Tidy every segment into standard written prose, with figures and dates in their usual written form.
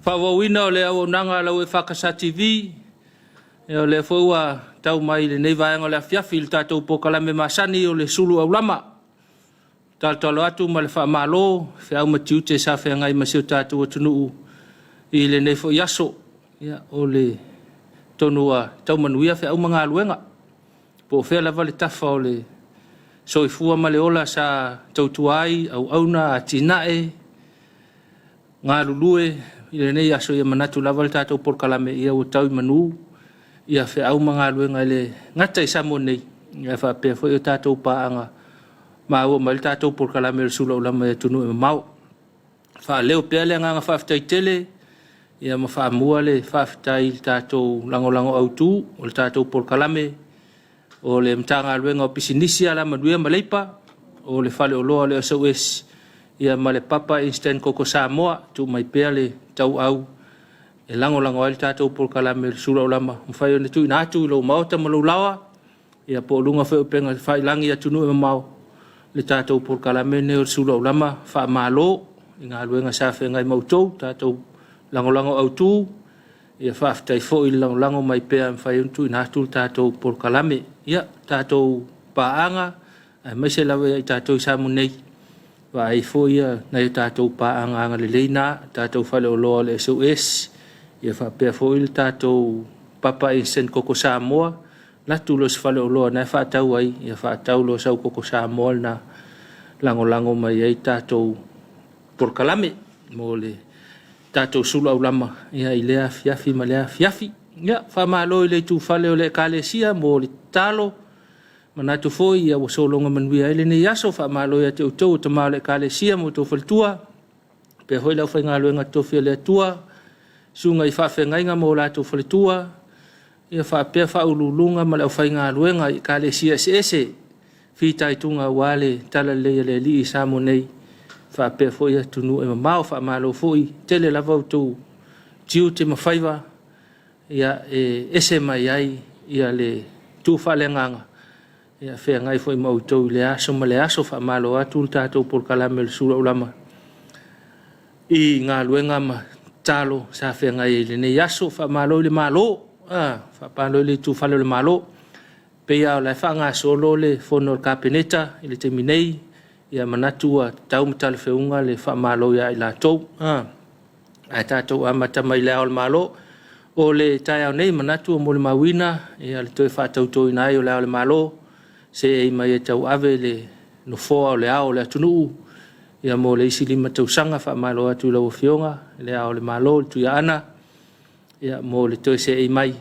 Faaauauina o le auaunaga a lau EFKS TV, ia o lea foi ua tau mai i lenei vaega o le afiafi i le tatou polokalame masani o le sulu aulama. Talotalo atu ma le faamalo, feau ma tiute sa feagai ma si o tatou atunuu i lenei foi aso. Ia, o le tonu ua tau manuia feau ma galuega. Po o fea lava le tafa o le soifua ma le ola sa tautua ai auauna, atinae, galulue i lenei aso, ia manatu lava le tatou polokalame ia ua tau i manu ia feau ma galuega e le gata i Samoa nei, ae faapea foi o tatou paaga maua mai le tatou polokalame o le Sulu Aulama i atunuu e mamao. Faaleo pea le agaga faafetai tele ia ma faamua le faafetai i le tatou lagolago autu o le tatou polokalame o le Matagaluega o Pisinisi, Alamanuia ma Leipa, o le Faleoloa o le SOS, ia ma le Papa Instant Koko Samoa. Tuu mai pea le tauau e lagolago ai le tatou polokalame o le Sulu Aulama, mafai ona tuuina atu i lou maota ma lou laoa, ia po o luga foi o upega tafailagi i atunuu e mamao le tatou polokalame lenei o le Sulu Aulama. Faamalo i galuega sa feagai ma outou, tatou lagolago autu, ia faafetai foi le lagolago mai pea e mafai ona tuuina atu le tatou polokalame. Ia, tatou paaga, aemaise lava ia i tatou i Samoa nei, vaai foi nai o tatou paaga agalelei na, tatou faleoloa o le SOS, ia faapea foi le tatou Papa Instant Koko Samoa, alu atu loa i se faleoloa na e faatau ai, ia faatau loa sau koko Samoa lena, lagolago mai ai tatou polokalame mo le tatou sulu aulama ia i lea afiafi ma lea afiafi. Ia, faamalo i le itufale o le Ekalesia mo le tatalo, manatu foi ia ua sologa manuia ai lenei aso. Faamalo ia te outou o tama o le Ekalesia ma outou faletua, faapea foi le aufaigaluega totofi a le Atua, susuga i faafeagaiga ma o latou faletua, ia faapea faauluuluga ma le aufaigaluega i Ekalesia eseese fitaituga aua le talalelei a le Alii i Samoa nei faapea foi atunuu e mamao. Faamalo foi, tele lava outou tiute ma faiva ia e ese mai ai le tu faaleagaga ia feagai foi ma outou i lea aso ma lea aso. Faamalo atu le tatou polokalame o le Sulu Aulama i galuega ma tatalo sa feagai ai i lenei aso. Faamalo i le Malo, faamalo i le itufale o le Malo. Pei lava o la e faagasolo le fono a le Kapeneta i le taimi nei, ia manatu ua tatau ma talafeauga le faamalo ia i latou. Ae tatou amata mai i Le Ao o le Malo. O le taeao nei, manatu ua molimauina le toe faatautoina ai o Le Ao o le Malo, seei mai e tauave le nofoa o Le Ao o le atunuu mo le isi 5 tausaga. Faamalo atu i lau Afioga i Le Ao o le Malo le Tuiaana mo le toe seei mai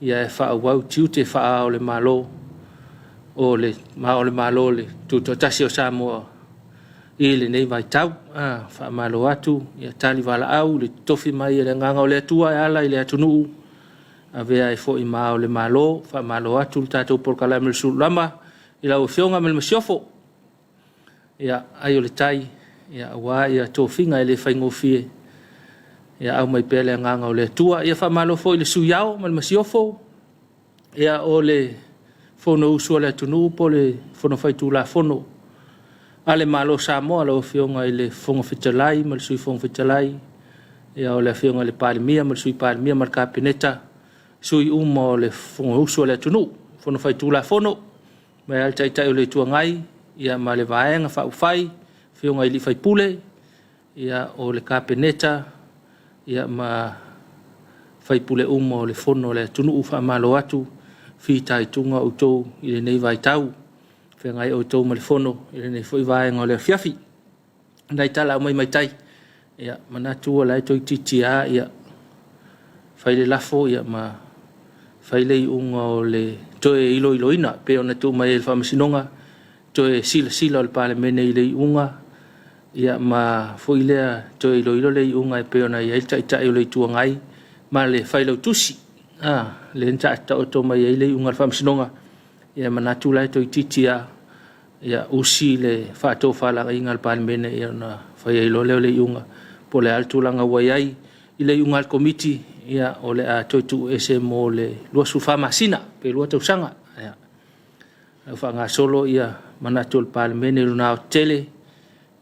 e faaauau tiute faa-Ao o le Malo o le Malo o le Tutoatasi o Samoa i lenei vaitau. Faamalo atu, ia tali valaau i le totofi mai e le Agaga o le Atua e ala i le atunuu, avea ai foi ma Ao o le Malo. Faamalo atu le tatou polokalame o le Sulu Lama i lau Afioga ma le Masiofo. Ia, ai o le tai aua tofiga e le faigofie, ia aumai pea le Agaga o le Atua. Ia faamalo foi i le Sui Ao ma le Masiofo, ia o le Fonousu a le atunuu po o le Fono Faitulafono a le Malo o Samoa, lau Afioga i le Fofoga Fetalai ma le Sui Fofoga Fetalai, ia o le Afioga i le Palemia ma le Sui Palemia ma le Kapeneta, sui uma o le Fonousu a le atunuu, Fono Faitulafono, mai lava i le Taitai o le Itu Agai ma le Vaega Faaupufai, Afioga i sui usufono, ia o le Kapeneta ma sui usufono uma o le Fono a le atunuu. Faamalo atu fitaituga outou i lenei vaitau, feagai outou ma le Fono i lenei foi vaega o le afiafi. O nai tala aumai mai tai, ia manatu o la e toeitiiti lava fai le lafo ma fai le iuga o le toe iloiloina pei ona tuu mai e le Faamasinoga, toe silasila o le Palemene i le iuga ma foi lea toe iloilo le iuga e pei ona i ai le Taitai o le Itu Agai ma le Failautusi, lea na taoto mai ai le iuga a le Faamasinoga. Ia manatu la toeitiiti lava usi le faatofalaiga a le Palemene ona fai ai loa lea o le iuga po o le a le tulaga ua i ai i le iuga a le Komiti, ia o le a toe tuuese mo le 24 masina pe 2 tausaga. Ia, a ua faagasolo manatu o le Palemene i lona aoaotetele,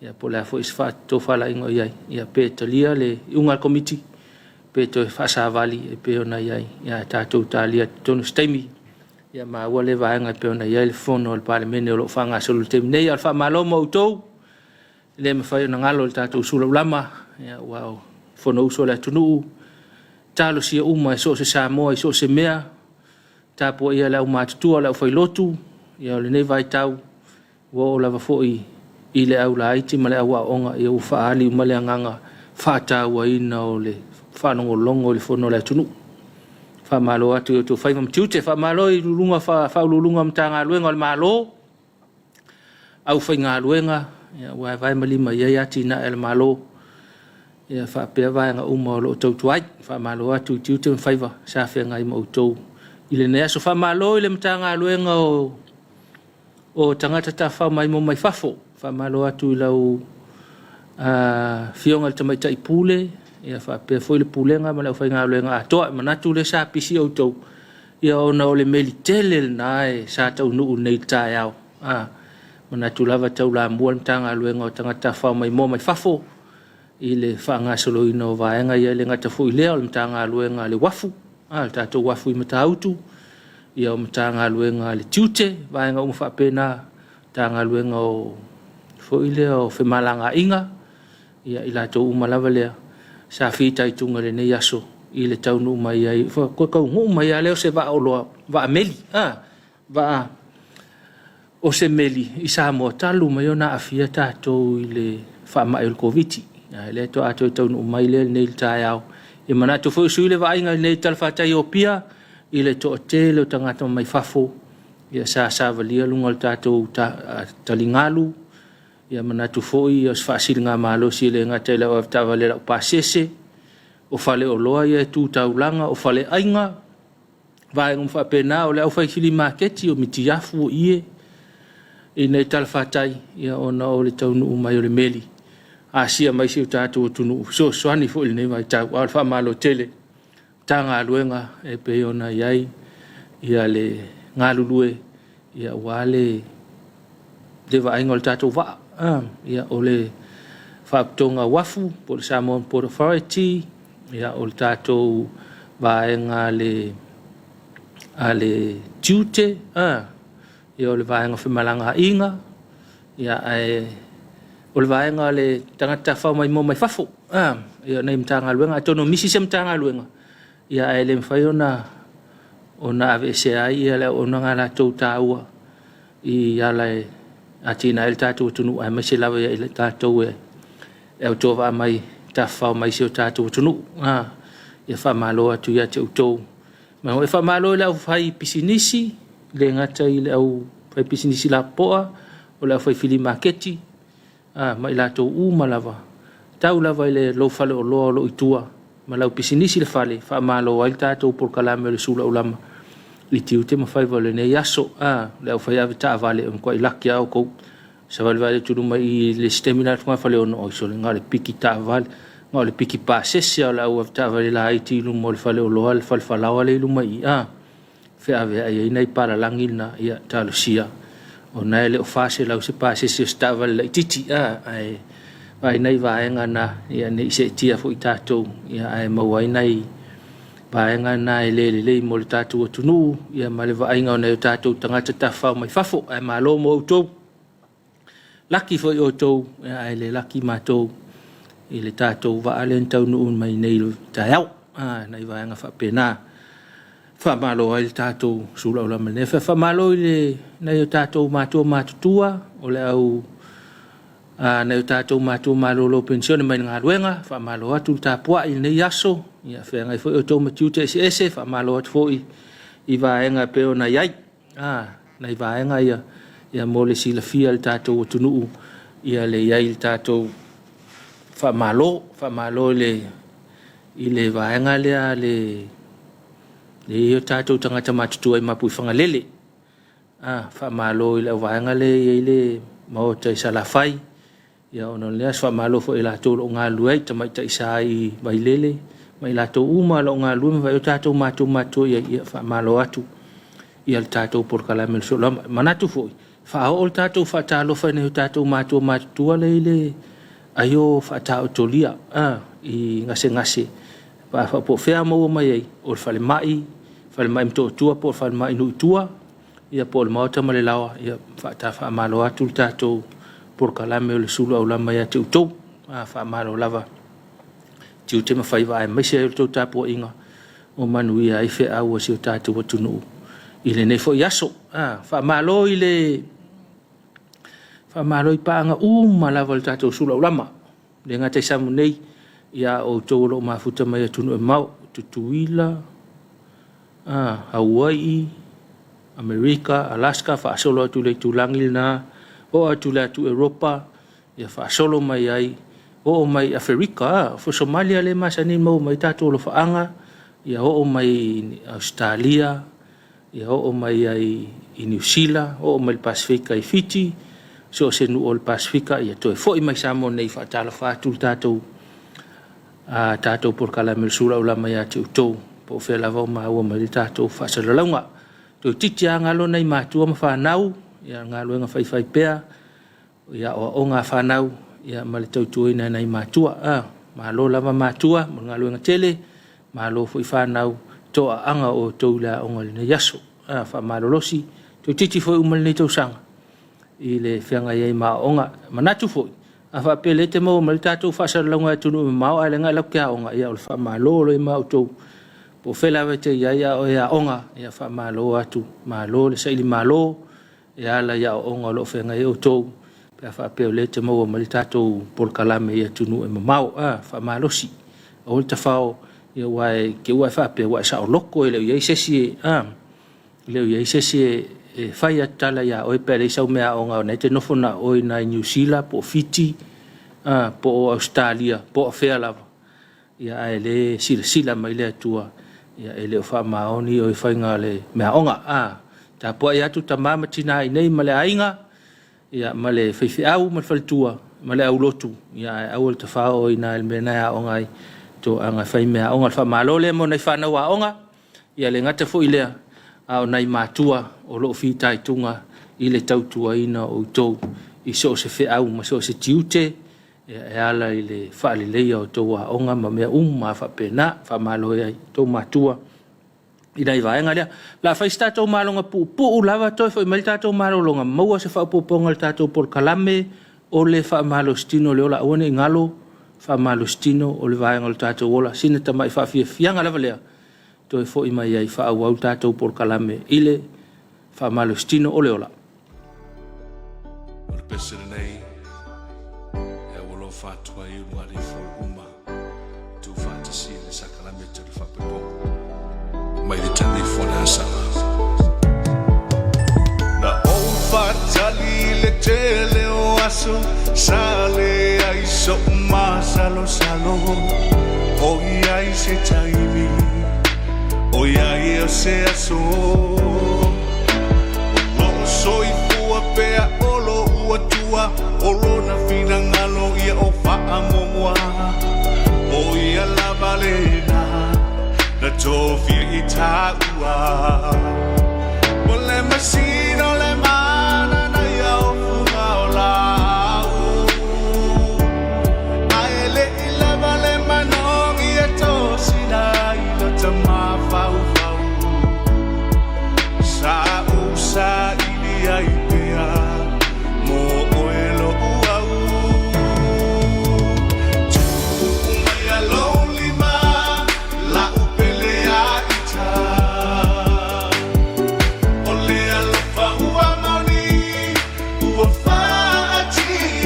ia po o le a foi se faatofalaiga o i ai, ia pe talia le iuga a le Komiti pe toe faasavali e pei ona i ai. Ia tatou talia i totonu se taimi ia maua le vaega e pei ona i ai le fono a le Palemene o lo o faagasolo i le taimi nei. A o le faamalo mo outou, e le mafai ona galo i le tatou sulaulama, ia, aua o Fonousu a le atunuu, talosia uma e so o se Samoa i so o se mea, tapuaia le aumatutua, le aufailotu, ia o lenei vaitau ua oo lava foi i le aulaiti ma le auaoga, ia ua faaali uma le agaga faatauaina o le faalogologo i le fono a le atunuu. Faamalo atu i outou faiva ma tiute. Faamalo i Faauluuluga o Matagaluega a le Malo, aufaigaluega ua vaevae ma lima i ai atinae a le Malo ia faapea vaega uma o lo o tautua ai. Faamalo atu i tiute ma faiva sa feagai ma outou i lenei aso. Faamalo i le Matagaluega o Tagata Tafafao Maimoa Mai Fafo. Faamalo atu i lau Afioga i le Tamaitai Pule ia faapea foi le Pulega ma le aufaigaluega atoa. E manatu lea sa pisi outou ia ona o le meli tele lena e sa taunuu nei i le taeao. Manatu lava e taulamua le Matagaluega o Tagata Tafafao Maimoa Mai Fafo i le faagasoloina o vaega ia. E le gata foi i lea o le Matagaluega a le Uafu, le tatou uafu i Matautu, ia o Matagaluega a le Tiute, vaega uma faapena, Matagaluega o foi lea o Femalagaaiga, ia i latou uma lava lea sa fitaituga i lenei aso i le taunuu mai ai, faatoa taunuu mai lava lea o se vaaoloa, vaa meli, vaa o se meli i Samoa talu mai ona aafia tatou i le faamai o le Koviti. A lea faatoa toe taunuu mai lea i le taeao. E manatu foi o sui le vaaiga i le talafatai o Apia i le toatele o tagata mai fafo ia sa savalia luga o le tatou taligalu. Ia manatu foi o se faasiligamalosi e le gata i le au avetaavale laupasese, o faleoloa ia e tu taulaga, o faleaiga, vaega uma faapena, o le aufai filimaketi, o mitiafu, o ie i inei i le talafatai ona o le taunuu mai o le meli asia mai si o tatou atunuu, fesoasoani foi i lenei vaitau. A o le faamalo tele i Matagaluega e pei ona i ai le galulue aua le vaaiga o le tatou vaa. Ia, o le Faalapotopotoga o Uafu po o le Samoa Port Authority, o le tatou vaega a le Tiute, ia o le vaega o Femalagaaiga, ae o le vaega a le Tagata Tafafao Maimoa Mai Fafo, ia nai Matagaluega. Atonu o misi se Matagaluega, ae le mafai ona aveesea ai le auaunaga a latou taua i ala e atiae ai le tatou atunuu, aemaise lava ia i tatou e autovaa mai, tafafao mai i si o tatou atunuu. Ia faamalo atu ia te outou. E faamalo i le aufaipisinisi, e le gata i le aufaipisinisi lapopoa, o le aufaifilimaketi ma i latou uma lava, tau lava i lou faleoloa o lo o i tua ma lau pisinisi i le fale, faamalo ai le tatou polokalame o le Sula Aulama i tiute ma faiva o lenei aso. Le aufai avetaavale, ua matuai laki lava outou. Savalivali atu i luma i le isi taimi la i Faleolo, oi sole, na o le piki taavale, na o le piki pasese lava o le au avetaavale laiti i luma o le faleoloa, le fale falaoa lea e i luma i i, feaveai ai nai palalagi na, ia talosia, ona e le o 400 se pasese o se taavale laitiiti, ae vaai nai vaega na, ne i seetia foi tatou, ae maua ai nai vaega na e le lelei mo le tatou atunuu ma le vaaiga o nai o tatou tagata tafafao mai fafo. Ae malo mo outou, laki foi outou, ae le laki matou i le tatou vaa lea na taunuu mai nei i le taeao. Nai vaega faapena, faamalo ai le tatou sulaula mai nei. Faamalo i nai o tatou matua matutua, o le au nai o tatou matua malolo penisione mai le galuega, faamalo atu le tapuai i lenei aso, ia feagai foi outou ma tiute eseese, faamalo atu foi i vaega e pei ona i ai. Nai vaega ia mo le silafia e le tatou atunuu ia le i ai i le tatou faamalo. Faamalo i le vaega lea a le i o tatou tagata matutua i Mapuifagalele. Faamalo i le auvaega lea e i ai le maota i Salafai, ia ona o lea faamalo foi i latou o lo o galulue ai, tamaitai sa i Vailele ma i latou uma o lo o galulue ma o tatou matua matutua i ai, ia faamalo atu ia le tatou polokalame o le Soolama. Manatu foi, faaoo le tatou faatalofa i nai o tatou matua matutua lea i le aio faataotolia i gasegase. Po o fea maua mai ai, o le falemai, falemai Motootua po o le falemai nuu i tua, ia po o le maota ma le laoa, ia faamalo atu le tatou polokalame o le sulu aulama ia te outou. Faamalo lava tiute ma faiva aemaise ai o le tou tapuaiga ua manuia ai feau a si o tatou atunuu i lenei foi aso. Faamalo i paaga uma lava o le tatou sulu aulama, e le gata i Samoa nei, a o outou o lo o mafuta mai atunuu e mamao, Tutuila, Hawaii, Amerika, Alaska, faasolo atu i le itulagi lena, oo atu i le atu Europa, ia faasolo mai ai, oo mai Aferika, o Somalia lea e masani ona maua mai ai tatou alofaaga, ia oo mai i Ausetalia, ia oo mai ai i Niu Sila, oo mai i le Pasefika i Fiti, so o se nuu o le Pasefika, ia toe foi mai Samoa nei e faatalofa atu le tatou polokalame o le sulu aulama ia te outou, po o fea lava o maua mai le tatou faasalalauga. Toeitiiti lava galo nai matua ma fanau, ia galuega faifaipea, ia aoaoga a fanau, ia ma le tautuaina e nai matua. Malo lava matua mo le galuega tele, malo foi fanau, toaaga o outou i le aoga i lenei aso. Faamalolosi, toeitiiti foi uma lenei tausaga i le feagai ai ma aoaoga. E manatu foi, a faapea o lea e te maua mai le tatou faasalalauga i atunuu e mamao ae leaga e latou te aoga, ia o le faamalo lea ma outou, po o fea lava e te i ai a o e aoga, ia faamalo atu, malo le sailimalo e ala i aoaoga o lo o feagai ai outou, pe a faapea o lea e te maua mai le tatou polokalame i atunuu e mamao. Faamalosi, aua le tafao, aua te i ua e faapea ua e saoloto e le o i ai se isi e le o i ai se isi e fai atu tala ia oe pe a leai sau meaaoga o lena e te nofo na o oe i ina i Niu Sila po o Fiti, po o Ausetalia po o fea lava, ae le silasila mai le Atua, e le o faamaoni oe i faiga o le meaaoga. Tapuai atu tama ma tina i inei ma le aiga, ia ma le faifeau ma le faletua ma le aulotu, ae aua le tafao oe i ina i le mea lena e aoga ai, toaga e fai meaaoga. O le faamalo lea mo nai fanau aoga, ia le gata foi i lea, a o nai matua o lo o fitaituga i le tautuaina o outou i so o se feau ma so o se tiute e ala i le faaleleia o outou aoga ma mea uma lava faapena. Faamalo i outou matua i nai vaega lea. O le a fai se tatou maloga puupuu lava toe foi mai le tatou malologa, maua se faaopoopoga o le tatou polokalame o le faamalositino o le ola. Aua ne i galo, faamalositino o le vaega o le tatou ola. Sina tamai faafiafiaga lava lea, toe foi mai ai faaauau le tatou polokalame i le faamalositino o le ola. O le pese lenei e aualofa atu ai ulugalifo uma tuufaatasia le sakalamete o le faapoipoga mai le talifo a le asaga. Na ou faatali i le tele o aso sa leai so'u masalosalo o i ai se taimi o i ai o se aso o lo'u soifua pea o lo'u Atua o lona finagalo ia o faamuamua o ia lava lena na tofia i taua o le masina o le mana na ia o fuga o lau ae le i lava le manogi e tosina i lo tamafaufau sa ou saili ai pea mo oe lo'u au tuu mai a lou lima la'u pele a ita o le alofa ua maoni ua faatinoina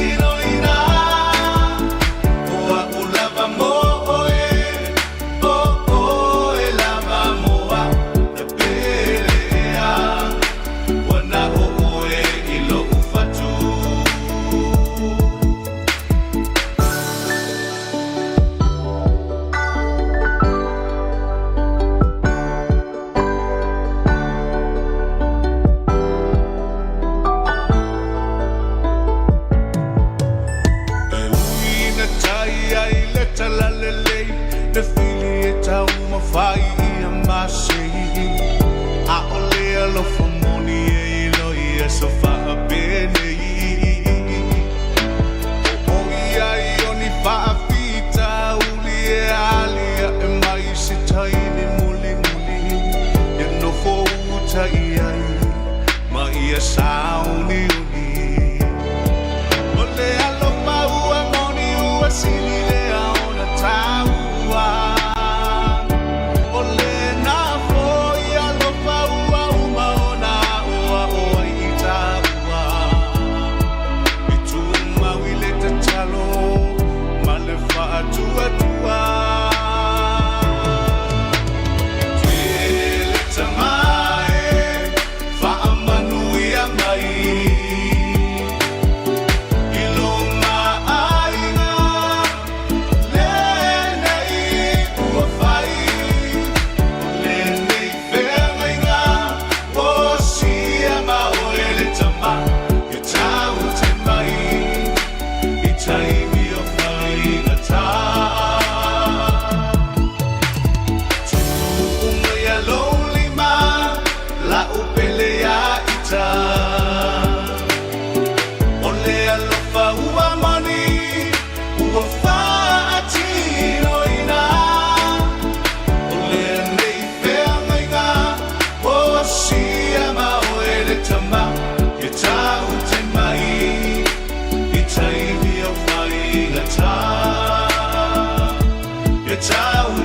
o a'u lava mo oe o oe lava mo a'u na pelea ua na o oe i lo'u fatu. E ui ina tai ai le talalelei le fili e taumafai ia masei ʻAʻole alofa moni e ilo i aso faapenei O ʻoi ai o ni faafitauli e aliaʻe mai.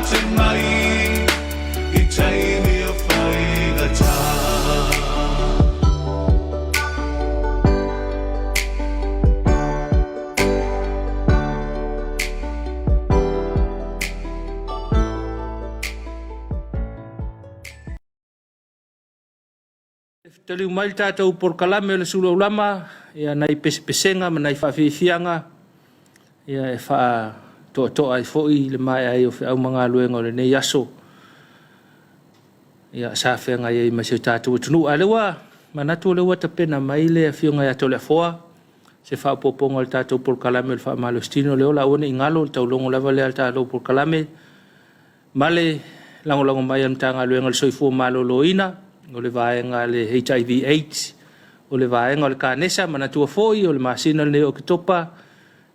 mate mai i taimi o faigata. Taliu mai le tatou polokalame o le Sulu Aulama, ia nai pesepesega ma nai faafiafiaga ia e faatoatoa ai foi le maea ai o feau ma galuega o lenei aso ia sa feagai ai ma si o tatou atunuu. A o lea ua manatu o lea ua tapena mai le Afioga ia Toleafoa se faaopoopoga o le tatou polokalame o le faamalositino o le ola, aua ne i galo le taulogo lava lea o le tatou polokalame ma le lagolago mai a le Matagaluega o le Soifua Maloloina, o le vaega a le HIV AIDS, o le vaega o le Kanesa. Manatua foi o le masina lenei o Oketopa,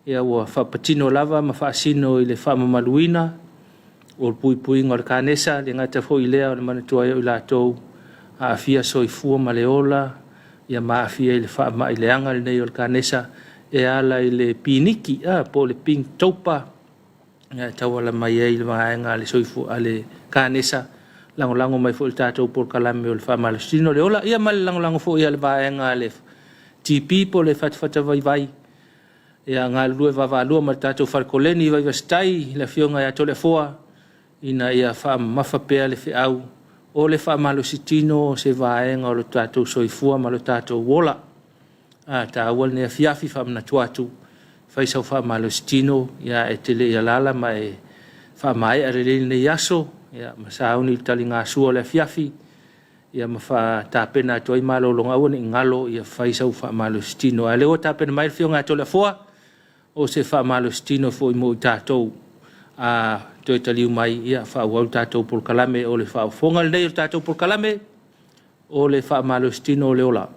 ia ua faapatino lava ma faasino i le faamamaluina o le puipuiga o le kanesa, le gata foi lea o le manatua ai o i latou aafia soifua ma le ola, ia ma aafia i le faamai leaga lenei o le kanesa e ala i le piniki po o le Pinktober e tauala mai ai i le vaega a le soifua a le kanesa, lagolago mai foi i le tatou polokalame o le faamalositino o le ola, ia ma le lagolago foi a le vaega a le TB po o le fatafata vaivai, ia galulue vaavaalua ma le tatou fale koleni i Vaivase-tai, le Afioga ia Toleafoa, ina ia faamamafa pea le feau o le faamalositino o se vaega o le tatou soifua ma le tatou ola. A taua lenei afiafi faamanatu atu, fai sau faamalositino ia e te le i alaala ma e faamaea lelei lenei aso, ia ma sauni i le taligasua o le afiafi, ia ma faatapena atu ai malologa, aua ne i galo ia fai sau faamalositino. A o lea ua tapena mai le Afioga ia Toleafoa, o se faamalositino foi mo i tatou a toe taliu mai, ia faaauau le tatou polokalame. O le faafofoga lenei o le tatou polokalame o le faamalositino o le ola.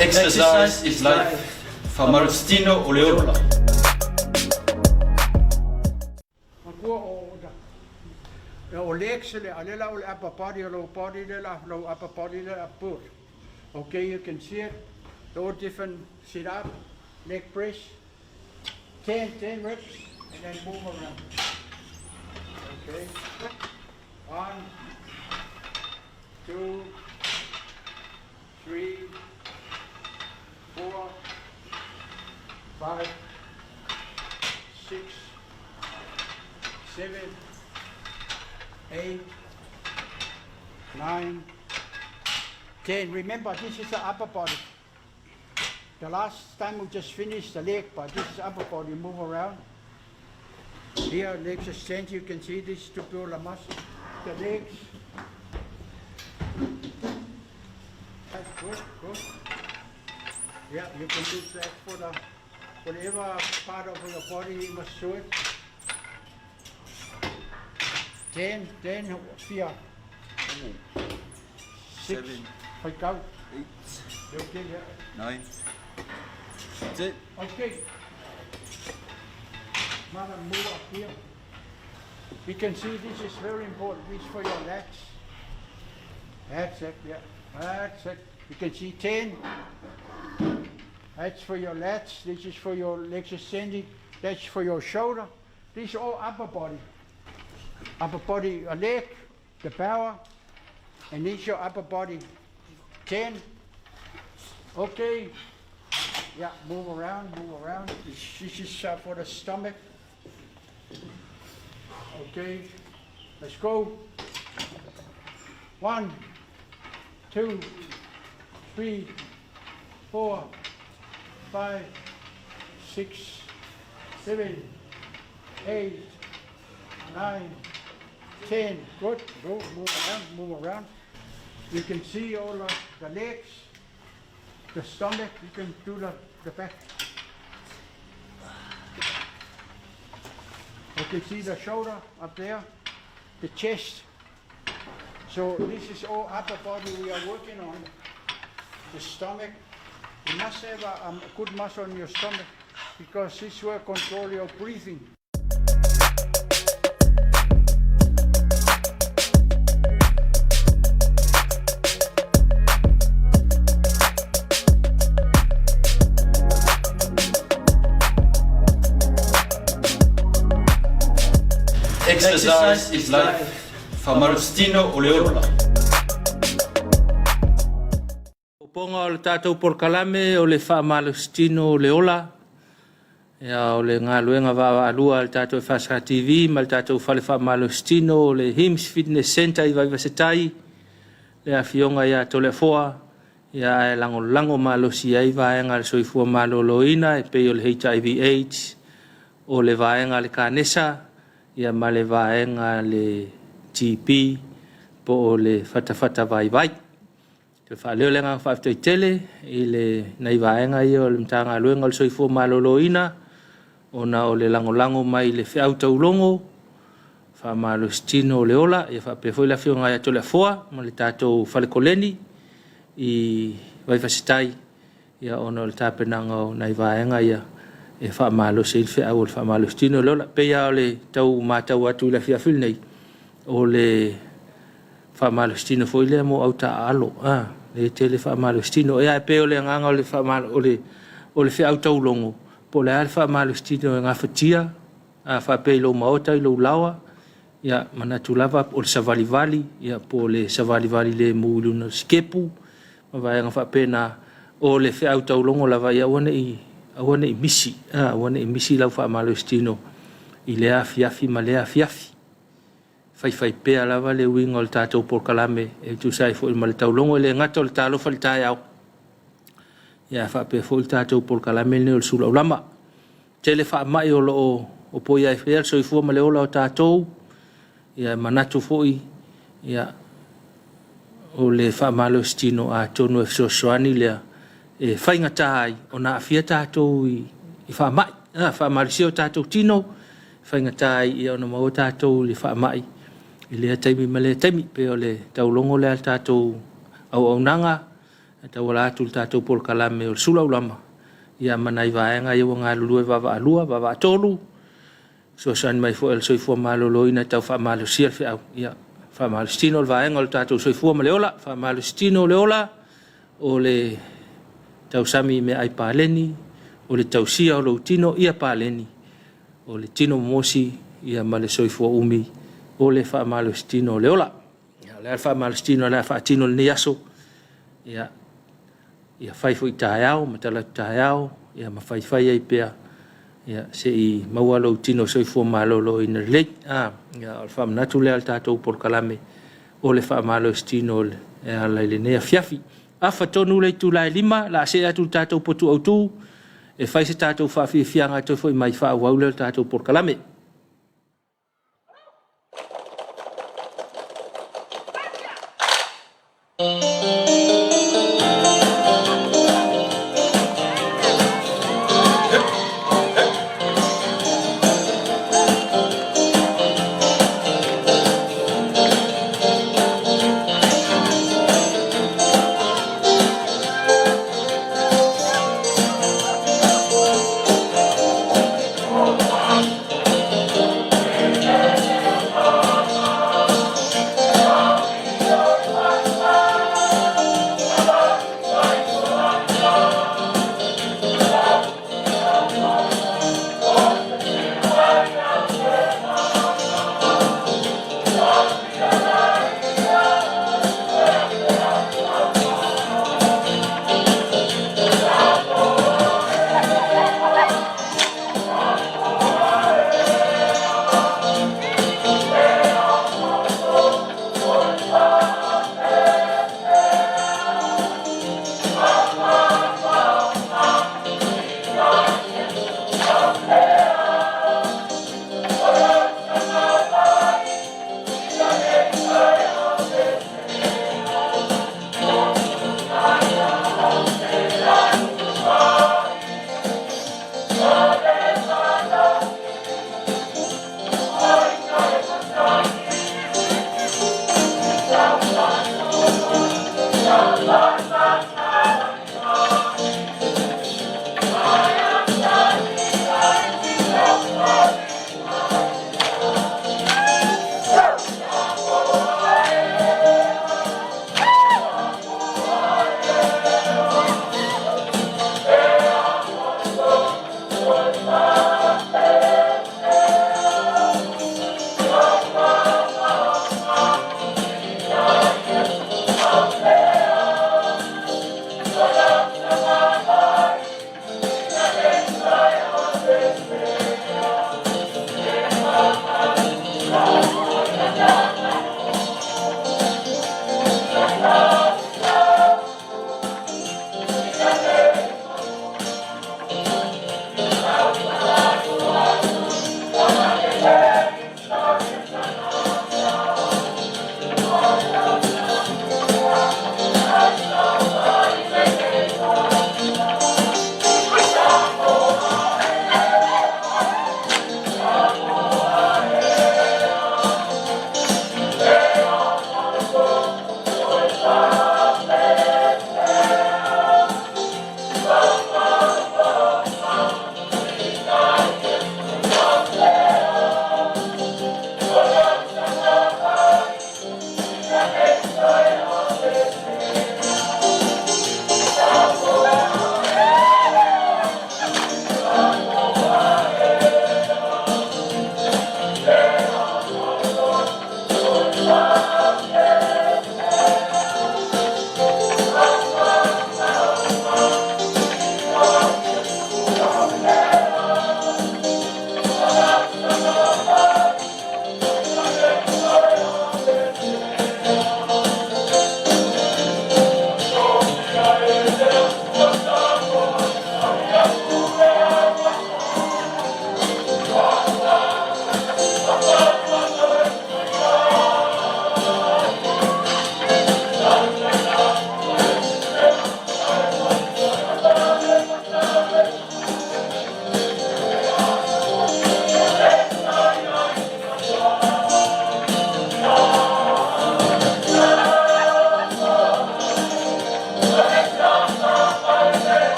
Exercise is life. Faamalositino o le ola. Matua o o legs le a le la o le upper body o lower body le la low upper body le la put. Okay, you can see it. The all different sit up, leg press, 10, 10 reps, and then move around. Okay. 1, 2, 3, 4, 5, 6, 7, 8, 9, 10. Remember, this is the upper body. The last time we just finished the leg, but this is upper body. Move around. Here, legs extend. You can see this to build the muscle. The legs. That's good, good. Yeah, you can do that for the whatever part of your body you must do it. 10, 10, 4, 6, 7, 5, go. 8, Okay, yeah. 9, 10. Okay. Madam, move up here. You can see this is very important. This is for your legs. That's it, yeah. That's it. You can see 10. That's for your lats. This is for your legs extending. That's for your shoulder. This is all upper body. Upper body, a leg, the power, and this is your upper body. 10. Okay. Yeah, move around, move around. This is for the stomach. Okay, let's go. 1, 2, 3, 4, 5, 6, 7, 8, 9, 10. Good. Go, move around, move around. You can see all the legs, the stomach. You can do the back. You can see the shoulder up there, the chest. So this is all upper body we are working on. The stomach. You must have a good muscle in your stomach because this will control your breathing. Exercise is life, faamalositino o le ola. Opoga o le tatou polokalame o le faamalositino o le ola, ia, o le galuega vaavaalua a le tatou FSK TV ma le tatou fale faamalositino o le HIMS Fitness Center i Vaivasetai, le afioga ia Toleafoa, ia ae lagolago malosi ai vaega a le soifua maloloina e pei o le HIV AIDS, o le vaega a le Kanesa, ia ma le vaega a le TB po o le fatafata vaivai. Toe faaleo le agaga faafetai tele i le nai vaega ia o le Matagaluega o le Soifua Maloloina ona o le lagolago mai i le feau taulogo faamalositino o le ola, ia faapea foi le afioga ia Toleafoa ma le tatou fale koleni i Vaifasetai, ia ona o le tapenaga o nai vaega ia e faamalosi ai le feau o le faamalositino o le ola. E pei lava o le tau matau atu i le afiafi lenei, o le faamalositino foi lea mo autaaalo, a, lea e tele faamalositino. Ia ae pei o le agaga o le o le feau taulogo, po o le a le faamalositino e gafatia, a faapea i lou maota i lou laoa, ia manatu lava o le savalivali, ia po o le savalivali lemu i luga o le sikepu ma vaega faapena, o le feau taulogo lava ia aua ne i aua ne i misi, aua ne i misi lau faamalositino i lea afiafi ma lea afiafi. Faifaipea lava le uiga o le tatou polokalame e tusa ai foi ma le taulogo. E le gata o le Talofa i le Taeao, ae faapea foi le tatou polokalame lenei o le Suluaulama. Tele faamai o lo o opoia ai pea le soifua ma le ola o tatou, ia e manatu foi ia o le faamalositino atonu e fesoasoani lea e faigata ai ona aafia tatou i faamai, faamalosia o tatou tino, e faigata ai ona maua tatou i le faamai i lea taimi ma lea taimi. E pei o le taulogo lea a le tatou auaunaga e tauala atu i le tatou polokalame o le Suluaulama, ia ma nai vaega ia ua galulue vaavaalua, vaavaatolu, fesoasoani mai foi a le Soifua Maloloina e tau faamalosia le feau, ia faamalositino le vaega o le tatou soifua ma le ola, faamalositino le ola, o le tausami i meaai paleni, o le tausia o lou tino ia paleni, o le tino momosi ia ma le soifua umi, o le faamalositino o le ola. Ia, o le a le faamalositino o le a faatino i lenei aso? Ia, ia fai foi taeao ma talaatu taeao, ia ma faifai ai pea, ia se i maua lou tino soifua maloloina lelei. Ia, o le faamanatu lea a le tatou polokalame o le faamalositino e ala i lenei afiafi. Afa tonu le itula e 5, o le a see atu i le tatou potu autu e fai se tatou faafiafiaga e toe foi mai faaauau lea o le tatou polokalame.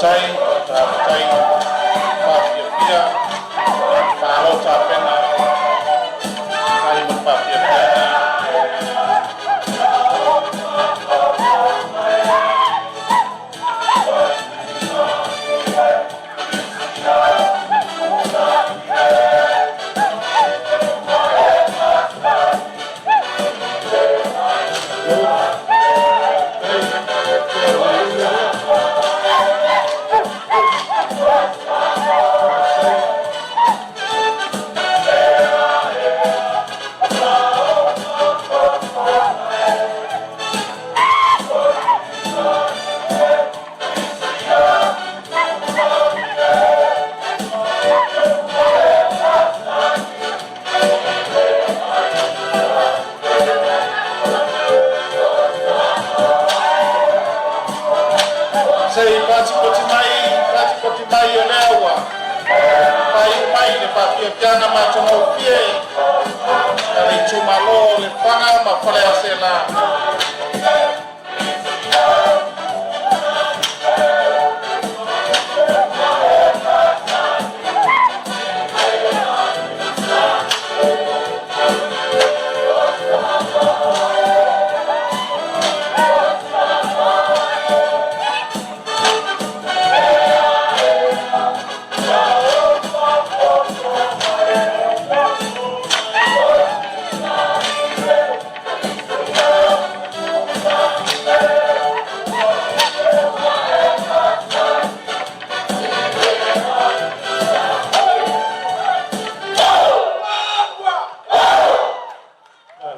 Faafetai, faafetai faafiafia, malo tapena, faafetai mo le faafiafiaga. Se i patipati mai, patipati mai o lea ua faaiu mai le faafiafiaga matagofie a le itumalo o Lefaga ma Faleaseela.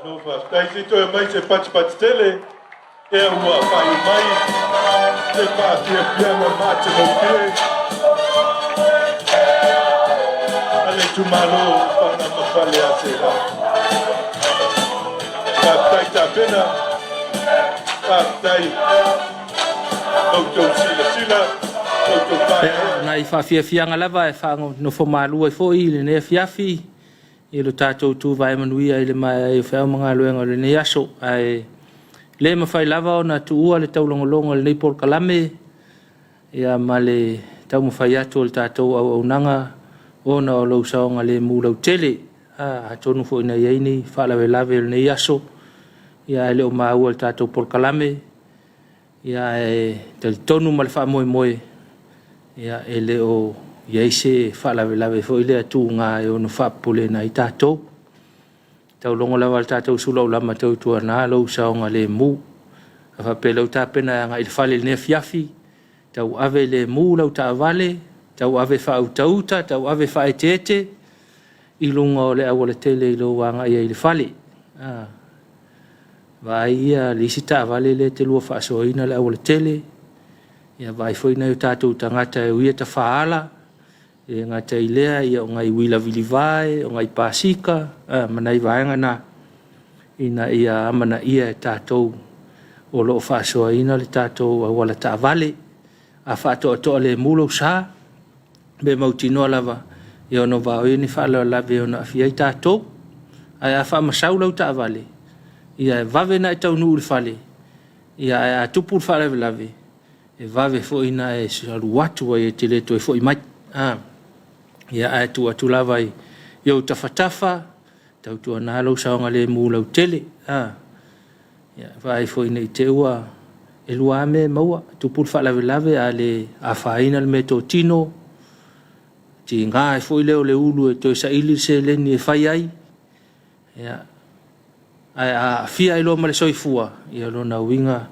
Malo faafetai. Se i toe aumai se patipati tele ea ua faaiu mai le faafiafiaga matagofie a le itumalo o Lefaga ma Faleaseela. Faafetai tapena, faafetai la outou silasila, la outou faaeaea. Nai faafiafiaga lava e faanofo malu ai foi i lenei afiafi i lo tatou tuvae manuia i le maea ai o feau ma galuega o lenei aso. Ae le mafai lava ona tuua le taulogologo o lenei polokalame ia ma le taumafai atu o le tatou auaunaga ona o lou saogalemu lautele. Atonu foi na i ai ni faalavelave o lenei aso, ia ae le o maua i le tatou polokalame, ia ae talitonu ma le faamoemoe, ia e le o i ai se faalavelave foi lea tuga e ono faapopoleina ai tatou. Taulogo lava le tatou sulaulama tautuana lou saogalemu. A faapea o lea ua tapena e agai i le fale i lenei afiafi, tauave lemu lau taavale, tauave faautauta, tauave faaeteete i luga o le aualatele i lou agai ai i le fale. Vaai ia le isi taavale lea e te lua faasoaina le aualatele, ia vaai foi nai o tatou tagata e uia tafaala, e le gata i lea o nai uila vilivae, o nai pasika, ma nai vaega na. ina ia amanaia e tatou o lo o faasoaina le tatou auala taavale. A faatoatoa lemu lou sa, pe mautinoa lava e ono vaoia ni faalavelave e ono aafia ai tatou. Ae a faamasau lau taavale, ia e vave ona e taunuu i le fale, ia ae a tupu le faalavelave, e vave foi ona e alu atu ai e te le toe foi mai. Ia ae tuu atu lava i ou tafatafa, tautuana lou saogalemu lautele. Ia vaai foi ne i te i ua e lua lava mea e maua, tupu le faalavelave a le afaina le meatotino, tiga ai foi lea o le ulu e toe saili le seleni e fai ai, ia, ae a aafia ai loa ma le soifua, ia o lona uiga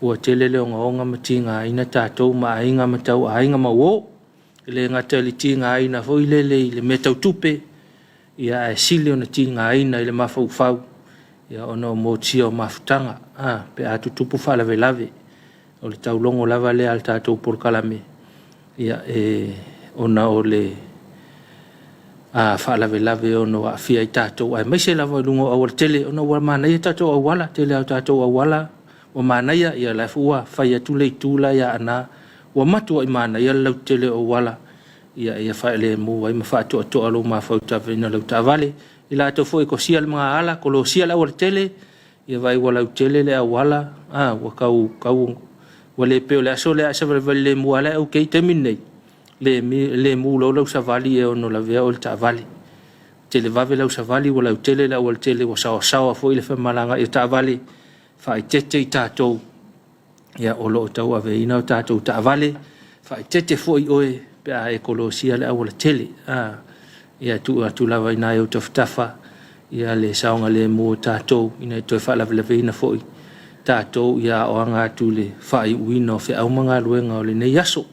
ua tele le ogaoga ma tigaina tatou ma aiga ma tauaiga ma uo. E le gata i le tigaina foi lele i le mea tau tupe, ia ae sili ona tigaina i le mafaufau ia ona o motia o mafutaga pe a tutupu faalavelave. O le taulogo lava lea a le tatou polokalame, ia e, ona o le faalavelave e ono aafia ai tatou, aemaise lava i luga o aualatele, ona ua manaia tatou auala, tele lava o tatou auala ua manaia, ia o la foi ua fai atu le itu la i Aana, ua matuai manaia le lautetele o auala, ia ia failemu ai ma faatoatoa lou mafautafaina o lau taavale. I latou foi e kosia le magaala, kolosia le aualatele, ia vaai ua lautele le auala, a, ua tau, tau ua le pei o le aso lea a e savalivali lemu lava la e okay. I le taimi lenei, le, lemu loa lau savali e ono lavea oe i le taavale. Televave lau savali ua lautele le aualatele ua saoasaoa foi le femalagaai o taavale, faaeteete i tatou ia, o lo o tauaveina o tatou taavale, faaeteete foi oe pe a e kolosia le aualatele. Ia tuu atu lava i ina i ou tafatafa ia le saogalemu o tatou ina ia toe faalavelaveina foi tatou ia aoaga atu i le faaiuina o feau ma galuega o lenei aso.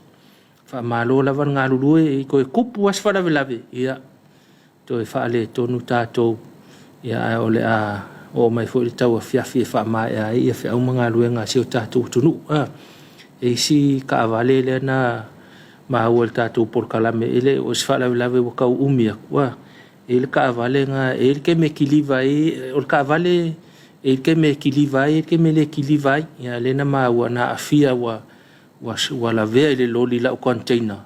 Faamalo lava le galulue, i toe tupu lava se faalavelave, ia toe faaletonu tatou, ia ae o le a oo mai foi le tauafiafi e faamaea ai ia feau ma galuega a si o tatou atunuu. E isi taavale lea na maua i le tatou polokalame, e le o se faalavelave ua tau umi atu, e i ai le taavale na, e i ai le taimi e kiliva ai, o le taavale e i ai le taimi e kiliva ai, e i ai le taimi e le kiliva ai. Ia lea na maua na aafia ua ua lavea i le loli lau container,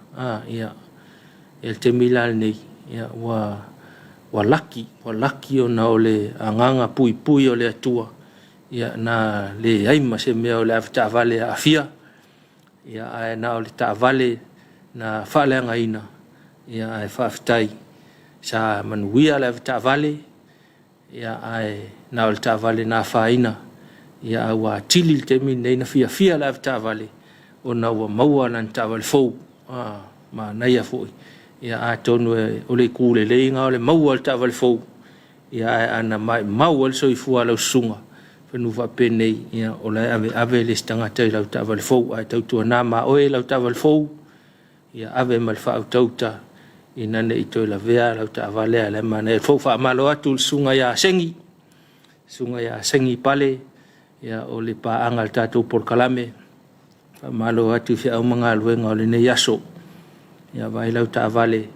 ia, i le taimi la lenei, ia, ua ua laki, ua laki ona o le agaga puipui o le Atua, ia, na leai ma se mea o le avetaavale e aafia, ia, ae na o le taavale na faaleagaina, ia, ae faafetai sa manuia le avetaavale, ia, ae na o le taavale na afaina, ia, ae ua atili le taimi lenei na fiafia le avetaavale ona ua maua lana taavale fou. Manaia foi. Ia atonu o le itu lelei lena o le maua o le taavale fou, ia ae ana maumau ai le soifua o lau susuga, semeamanu faapenei, ia o la e aveave le isi tagata i lau taavale fou, ae tautuana ma oe lau taavale fou, ia ave ma le faautauta ina ne i toe lavea lau taavale a o la e manaia. Fou faamalo atu i le susuga ia Segi, susuga ia Segi Pale, ia o le paaga i le tatou polokalame. Faamalo atu i feau ma galuega o lenei aso. Ia vaai lau taavale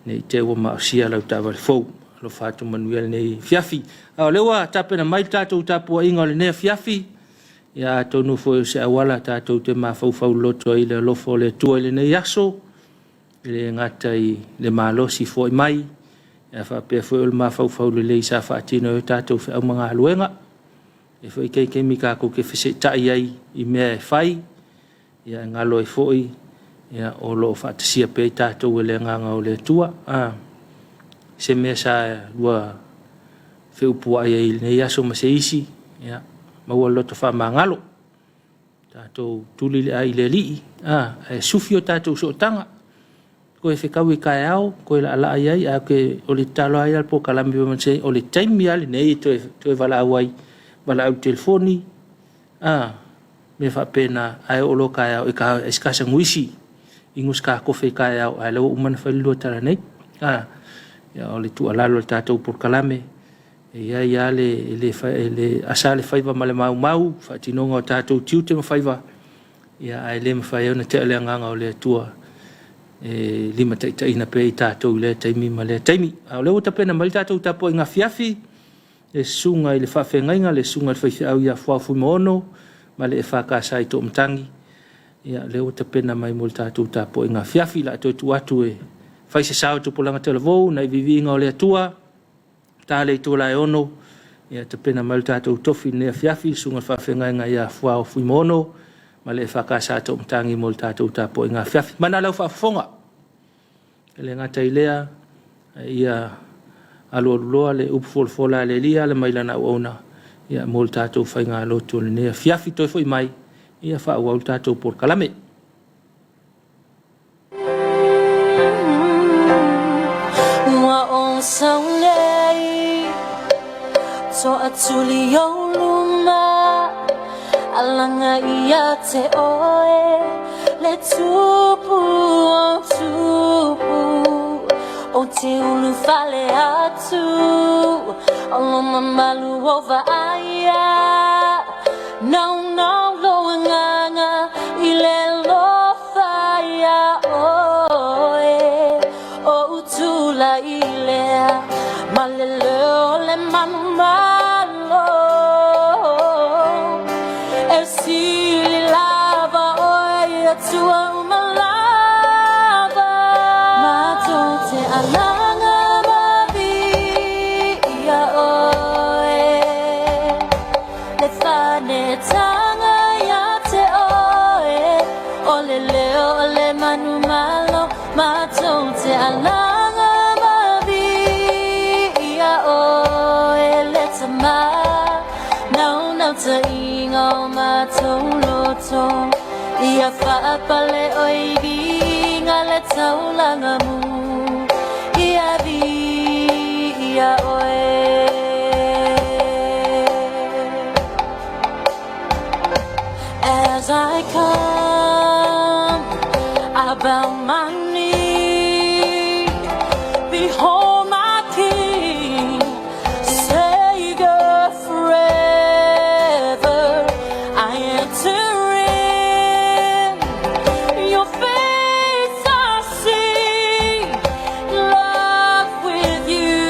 ne i te i ua maosia lau taavale fou. Alofa atu manuia lenei afiafi. A o lea ua tapena mai le tatou tapuaiga o lenei afiafi, ia atonu foi o se auala tatou te mafaufau loto ai i le alofa o le Atua i lenei aso, e le gata i le malosi foi mai, ae faapea foi o le mafaufau lelei sa faatino ai o tatou feau ma galuega. E foi taimi tatou te fesootai ai i mea e fai, ia e galo ai foi ia, o lo o faatasia pea i tatou e le agaga o le Atua. Se mea sa lua feupuai ai i lenei aso ma se isi, ia, maua le loto faamagalo, tatou tuli le ai i le Alii, ae sufi o tatou sootaga, toe fetaui taeao, toe laalaa i ai, ae o le tatalo lava ia a le polokalame, o le taimi lava lenei e toe valaau ai, valaau i le telefoni, mea faapena, ae oo loa taeao, e se tasaguisi, inu se ta kofe taeao, ae o lea ua uma ona fai le lua tala nei. Ia, o le tuualalo i le tatou polokalame, e i ai lava le, e le, e le asa le faiva ma le maumau, faatinoga o tatou tiute ma faiva, ia, ae le mafai ai ona tea le agaga o le Atua e limataitaiina pea i tatou i lea taimi ma lea taimi. A o lea ua tapena mai le tatou tapuaiga afiafi. le susuga i le faafeagaiga, le susuga i le faifeau ia Fuao Fuimaono ma le EFKS i Toomatagi. Ia, lea ua tapena mai mo le tatou tapuaiga afiafi. O le a toe tuu atu e fai se sao i tupulaga talavou nai viiviiga o le Atua, ta le itula e 6, ia tapena mai le tatou tofi i lenei afiafi, le susuga i le faafeagaiga ia Fuao Fuimaono ma le EFKS Toomatagi mo le tatou tapuaiga afiafi. Mana lau faafofoga, e le gata i lea, ia alualuloa le upu folafola a le Alii e ala mai lana auauna ia mo le tatou faigalotu o lenei afiafi. Toe foi mai, ia faaauau le tatou polokalame. Ua ou sau nei Toatuli o luma Alaga ia te oe Le tupu o tupu Ou te ulufale atu O lo mamalu o vaaia Naunau lou agaga I le alofa ia oe Ou tulai lea Ma le leo o le manumalo E sili lava oe i atua uma lava Matou te alaga ma viia oe Le fanetanga ia te oe O le leo o le manumalo Matou te alaga ma viia oe Le Tama Naunautaiga o matou loto Ia faapale oe i viiga le taulaga mu Ia viia oe. As I come, I bow my knee. Behold my King, Savior forever. I enter in. Your face I see, love with you,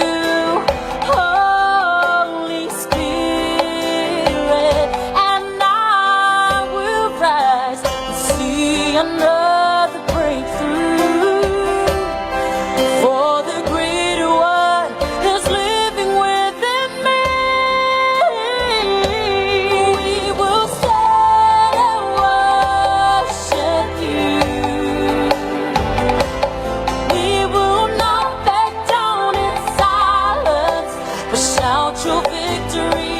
Holy Spirit, and I will rise and see another breakthrough. For the greater one is living within me. We will stand and worship you. We will not back down in silence, but shout your victory.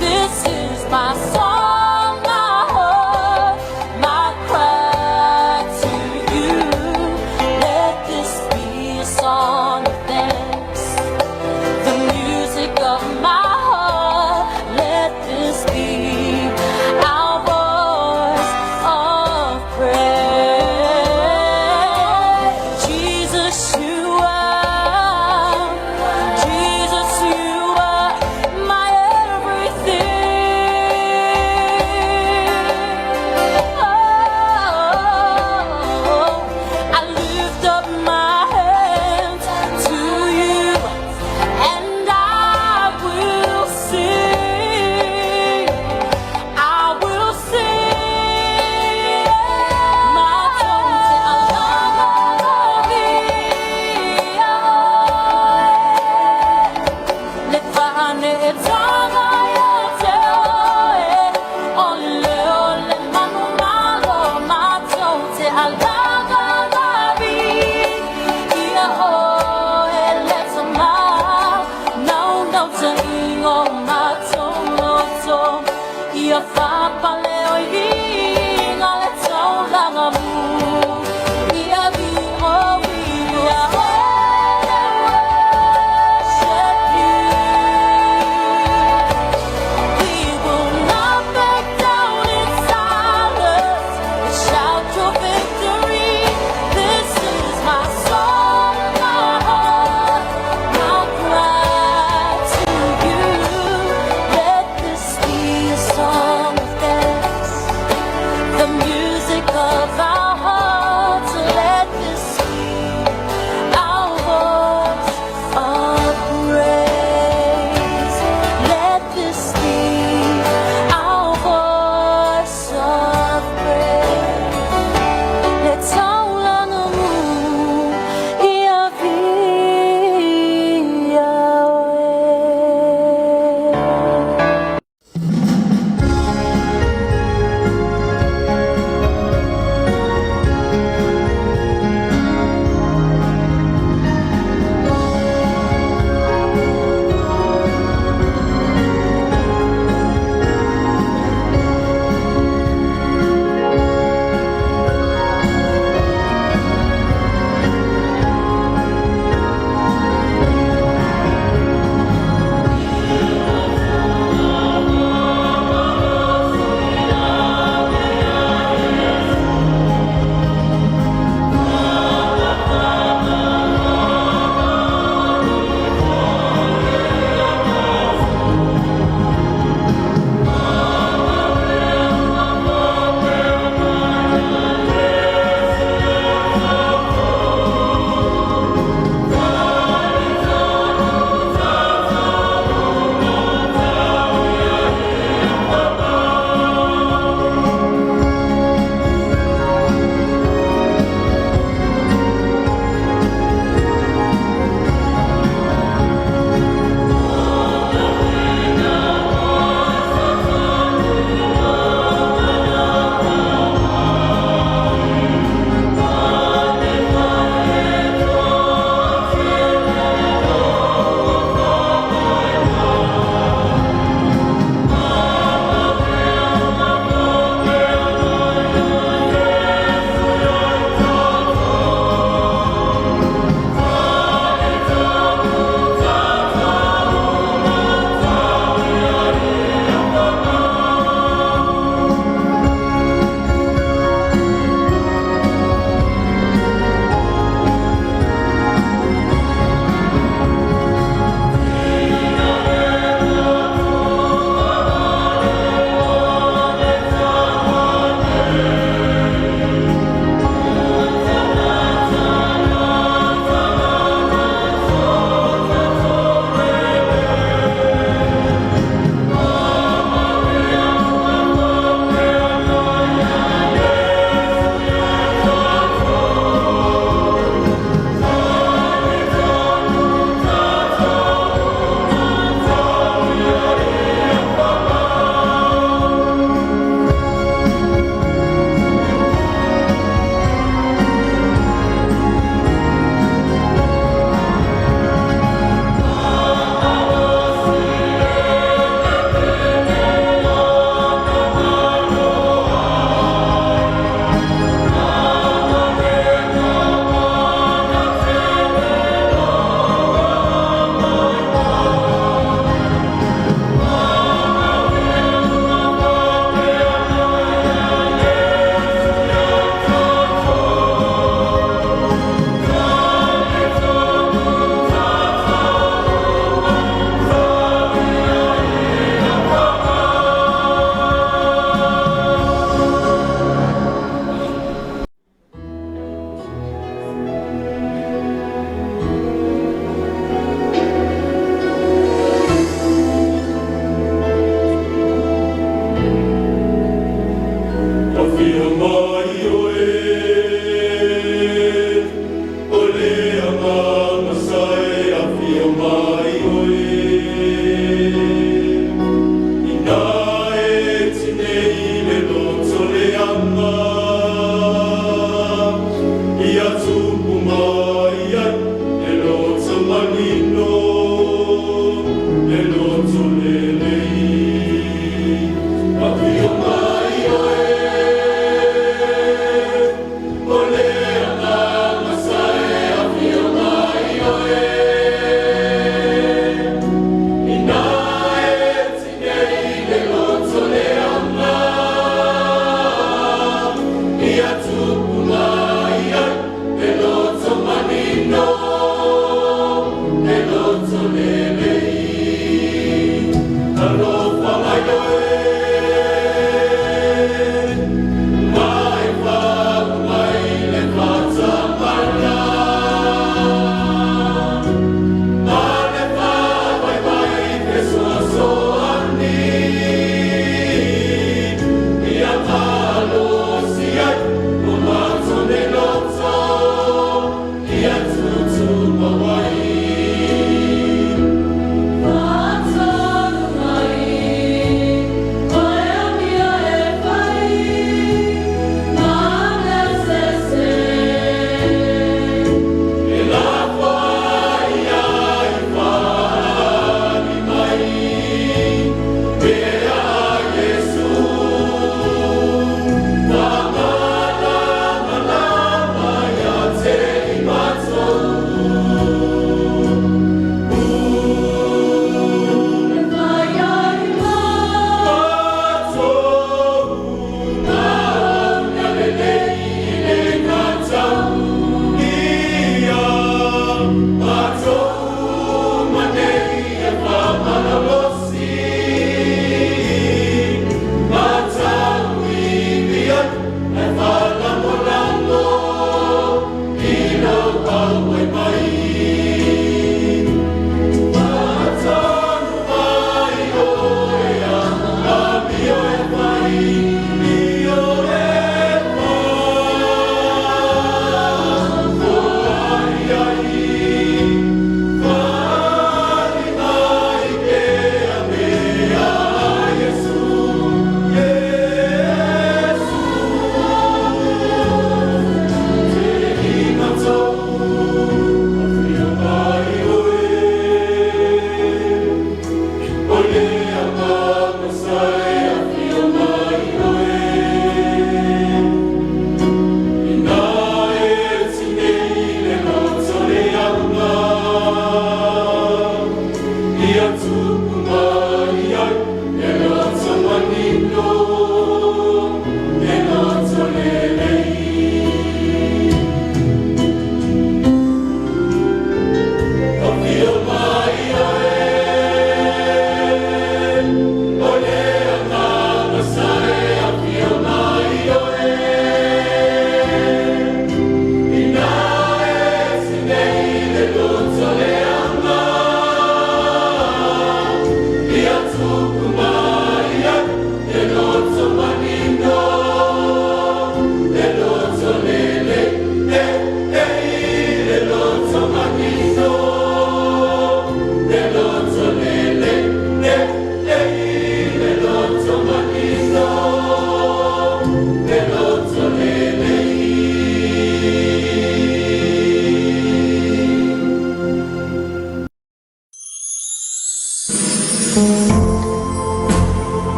This is my song, my heart, my cry to you. Let this be a song of thanks, the music of my heart. Let this be our voice of prayer. Jesus, you are, Jesus, you are my everything. Oh, I lift up my hands to you, and I will sing. I will sing. Matou te alaga ma viia oe. Le faanetaga ia te oe O le leo o le manumalo Matou te alaga ma viia oe Le Tama Naunautaiga o matou loto Ia faapale oe i viiga le taulaga mu Ia viia oe worship you. We will not back down in silence, but shout your victory. This is my song, my heart, my cry to you. Let this be a song of thanks.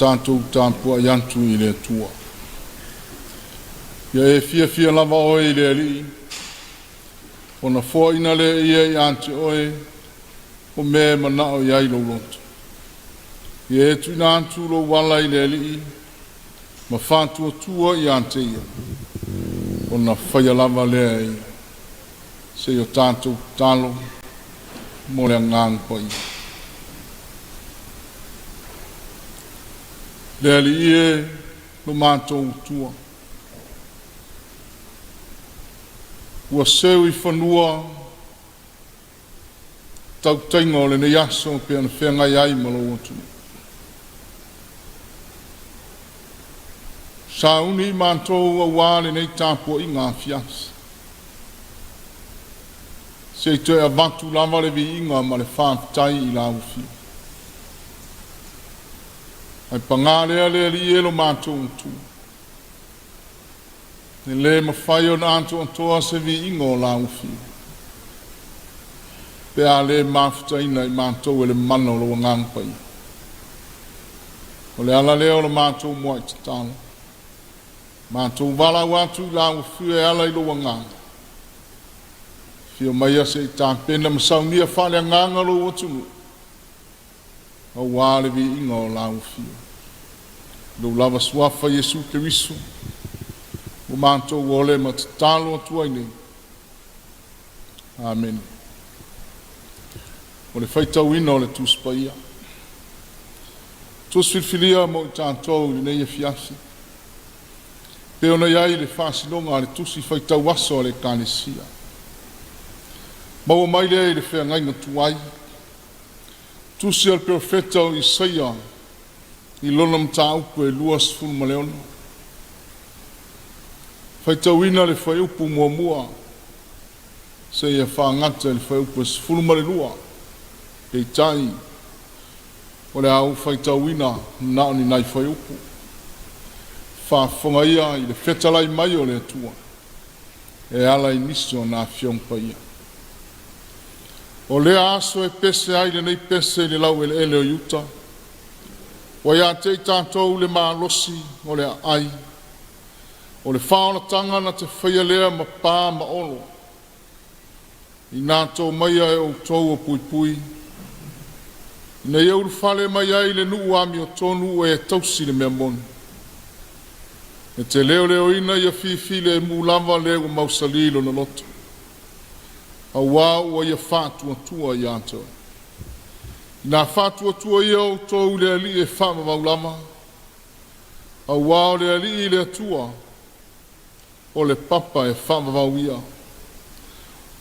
tatou tapuai atu i le Atua. Ia e fiafia lava oe i le Alii, ona foaina lea e ia ia te oe o mea e manao i ai lou loto. Ia e tuuina atu lou ala i le Alii ma faatuatua ia te ia, ona faia lava lea e ia. Se i o tatou tatalo mo le Agaga Paia. Le Alii e, lo matou Atua, ua seu i fanua tautaiga o lenei aso pei ona feagai ai ma lou atunuu. Sauni i matou auā lenei tapuaiga afiafi, se i toe avatu lava le viiga ma le faafetai i lau Afio. Ae paga lea le Alii e lo matou Atua, e le mafai ona atoatoa se viiga o lau Afio, pe a le mafutaina i matou e le mana o lou Agaga Paia. O le ala lea o le matou muai tatalo, matou valaau atu i lau Afio e ala i lou Agaga, afio maia se i tapena ma saunia faaleagaga lou atunuu, auā le viiga o lau Afio. I lou lava Suafa Iesu Keriso, ua matou ole ma tatalo atu ai nei. Amene. O le faitauina o le Tusi Paia. Tusi filifilia mo i tatou i lenei afiafi, pei ona i ai le faasinoga a le Tusi Faitau Aso a le Ekalesia. Maua mai lea i le feagaiga tuai, Tusi a le Perofeta o Isaia i lona mataupu e 26. Faitauina le fuaiupu muamua seia faagata i le fuaiupu e 12, peitai, o le a ou faitauina na o ni nai fuaiupu. Faafofoga ia i le fetalai mai o le Atua e ala i nisi o ana Afioga Paia. O lea aso e pese ai lenei pese i le laueleele o Iuta, ua ia te i tatou le malosi o le aai, o le faaolataga na te faia lea ma pa ma olo. Ina to maia e outou o puipui, ina ia ulufale mai ai le nuu amiotonu ua e tausi le mea moni. E te leoleoina ia fifilemu lava le ua mausali lona loto, auā ua ia faatuatua ia te oe. Ina faatuatua ia outou i le Alii e faavavau lava, auā o le Alii le Atua, o le papa e faavavau ia.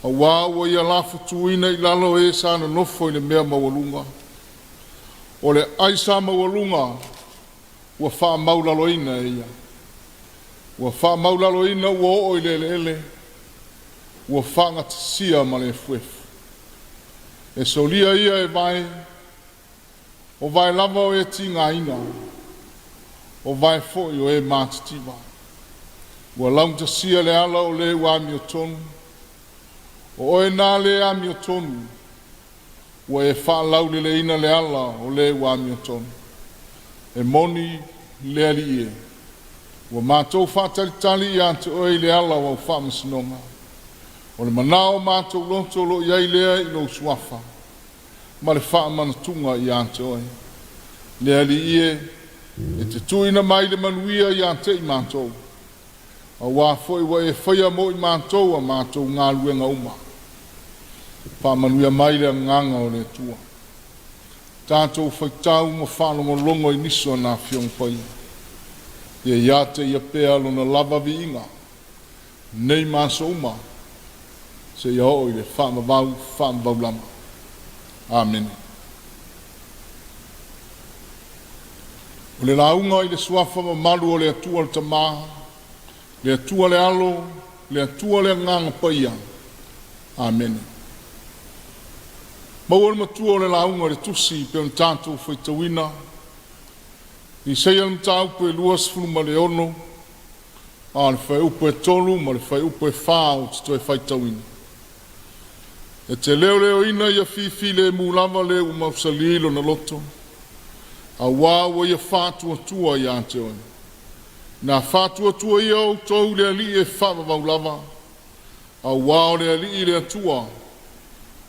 Auā ua ia lafutuina i lalo e sa nonofo i le mea maualuga, o le ai sa maualuga ua faamaulaloina e ia. Ua faamaulaloina ua oo i le eleele, ua faagatasia ma le efuefu. E solia ia e vae, o vae lava o e tigaina, o vae foi o e matitiva. Ua laugatasia le ala o le ua amiotonu, o oe na le amiotonu, ua e faalauleleina le ala o le ua amiotonu. E moni le Alii e, ua matou faatalitali ia te oe i le ala o au faamasinoga. O le manao o matou loto o lo o i ai lea i lou Suafa, ma le faamanatuga ia te oe. Le Alii e, e te tuuina mai le manuia ia te i matou, auā foi ua e faia mo i matou a matou galuega uma. Faamanuia mai le Agaga o le Atua. Tatou faitau ma faalogologo i nisi o ana Afioga Paia. Ia ia te ia pea lona lava viiga, nei ma aso uma, seia oo i le faavavau faavavau lava. Amene. O le lauga i le Suafa mamalu o le Atua le Tama, le Atua le Alo, le Atua le Agaga Paia. Amene. Maua le matua o le lauga i le Tusi pei ona tatou faitauina, Isaia le mataupu e 26, a o le fuaiupu e 3 ma le fuaiupu e 4 ou te toe faitauina. E te leoleoina ia fifilemu lava le ua mausali lona loto, Auā ua ia faatuatua ia te oe. Na faatuatua ia outou i le Alii e faavavau lava, auā o le Alii le Atua,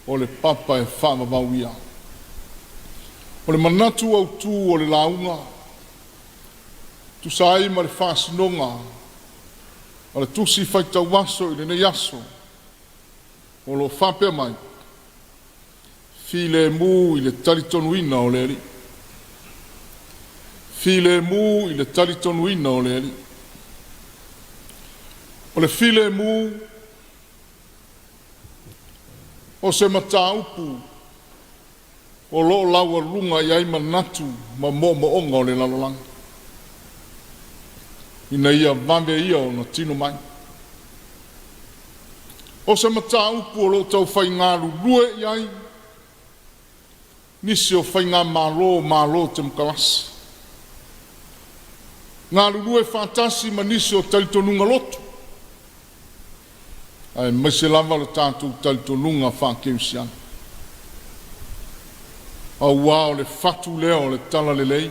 o le papa e faavavau ia. O le manatu autū o le lauga, tusa ai ma le faasinoga o le Tusi Faitau Aso i lenei aso, o lo o faapea mai, Filemu i le talitonuina o le Alii. Filemu i le talitonuina o le Alii. O le filemu o se mataupu o lo o laualuga i ai manatu ma moomooga o le lalolagi, ina ia vave ia ona tino mai. O se mataupu o lo o taufai galulue i ai nisi o Faigamalo o Malo Temokarasi, galulue faatasi ma nisi o talitonuga lotu, aemaise lava lo tatou talitonuga faa-Kerisiano, auā o le fatu lea o le talalelei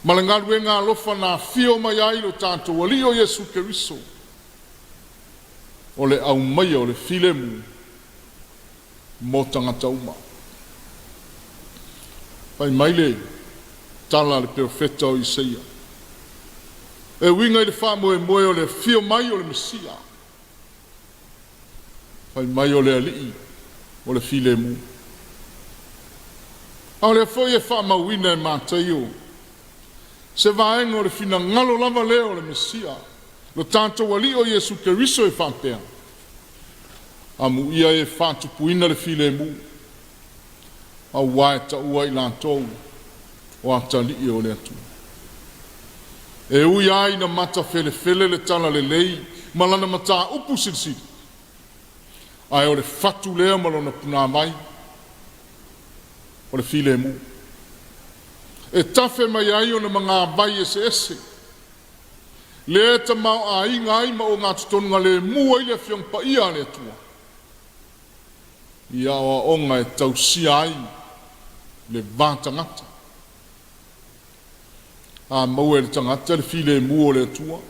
ma le galuega alofa na afio mai ai lo tatou Alii o Iesu Keriso, o le aumaia o le filemu mo tagata uma. Fai mai le tala a le perofeta o Isaia e uiga i le faamoemoe o le afio mai o le Mesia, fai mai o le Alii o le filemu. A o lea foi e faamauina e Mataio se vaega o le finagalo lava lea o le Mesia, lo tatou Alii o Iesu Keriso e faapea, Amuia e faatupuina le filemu, auā e taua i latou o atalii o le Atua. E ui lava ina matafelefele le talalelei ma lana mataupu silisili, ae o le fatu lea ma lona punavai, o le filemu, e tafe mai ai ona magavai eseese, lea e tamaoaiga ai ma ogatotonu lemu ai le Afioga Paia a le Atua, i aoaoga e tausia ai le va tagata. A maua e le tagata le filemu o le Atua,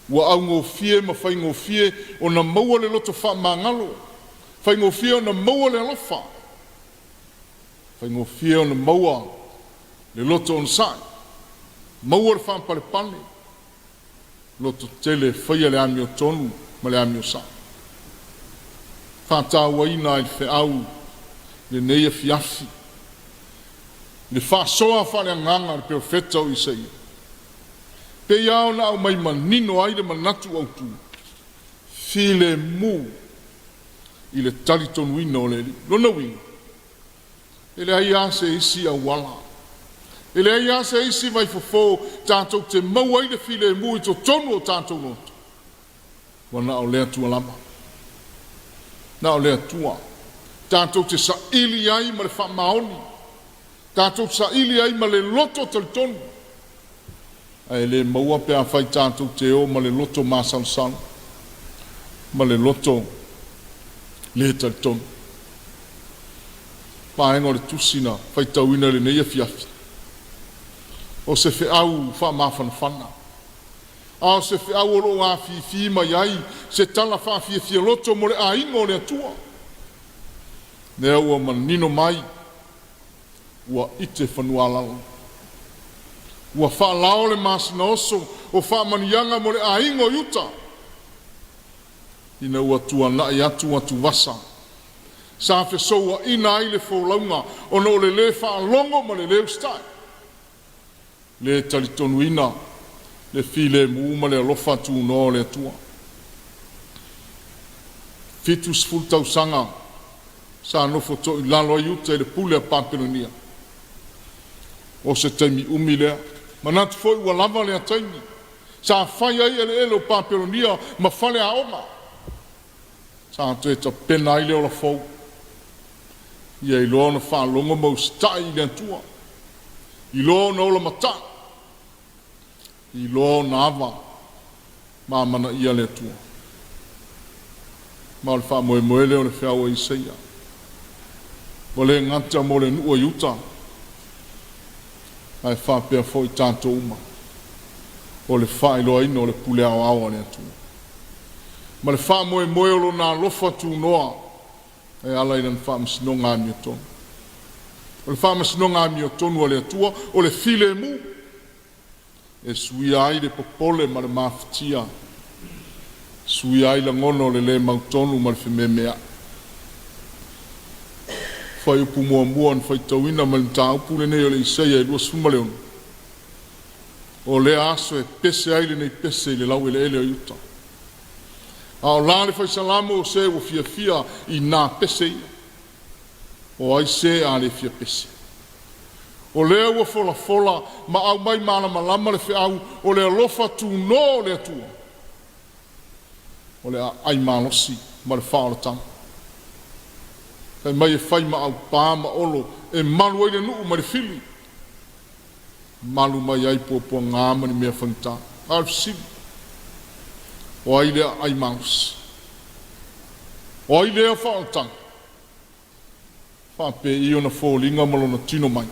ua augofie ma faigofie ona maua le loto faamagalo, faigofie ona maua le alofa, faigofie ona maua le loto onosai, maua le faapalepale, loto tele e faia le amiotonu ma le amio sa'o. Faatauaina ai le feau i lenei afiafi i le faasoa faaleagaga a le perofeta o Isaia, pei lava ona aumai manino ai le manatu autu, filemu i le talitonuina o le Alii. Lona uiga, e leai lava se isi auala, e leai lava se isi vaifofo tatou te maua ai le filemu i totonu o tatou loto, ua na o le Atua lava. Na o le Atua tatou te saili ai ma le faamaoni, tatou te saili ai ma le loto talitonu, ae le maua pe afai tatou te o ma le loto masalosalo ma le loto le talitonu. Vaega o le tusi na faitauina i lenei afiafi, o se feau faamafanafana, a o se feau o lo o afifi mai ai se tala faafiafia loto mo le aiga o le Atua, lea ua manino mai ua ite fanuaalalo, ua faalao le masina oso o faamanuiaga mo le aiga o Iuta, ina ua tuanai atu atuvasa sa fesouaina ai le folauga ona o le lē faalogo ma le lē usitai, lē talitonuina le filemu ma le alofa tunoa o le Atua. 70 tausaga sa nofo toilalo ai Iuta i le pule a Papelonia. O se taimi umi lea, manatu foi ua lava lea taimi, sa fai ai eleele o Papelonia ma faleaoga, sa toe tapena ai le ola fou, ia iloa ona faalogo ma usitai i le Atua, iloa ona ola matai, iloa ona ava ma amanaia le Atua. Ma o le faamoemoe lea o le feau a Isaia, ua le gata mo le nuu o Iuta, Ae faapea foi tatou uma, o le faailoaina o le pule aoao a le Atua, ma le faamoemoe o Lona alofa tunoa e ala i Lana faamasinoga amiotonu. O le faamasinoga amiotonu a le Atua, o le filemu, e suia ai le popole ma le mafatia, suia ai lagona o le lē mautonu ma le fememeai. Fuaiupu muamua na faitauina mai le mataupu lenei o le Isaia e 26, O lea aso e pese ai lenei pese i le laueleele o Iuta. A o la le Fai Salamo o se ua fiafia i na pese ia. O ai se a le fia pese? O lea ua folafola ma aumai malamalama le feau o le alofa tunoa o le Atua, o le aai malosi ma le faaolataga. Fai mai e fai ma aupa ma olo e malu ai le nuu mai le fili, malu mai ai puapuaga ma ni mea faigata. A o le fesili, o ai lea aai malosi? O ai lea faaolataga? Faapei ona foliga ma lona tino mai?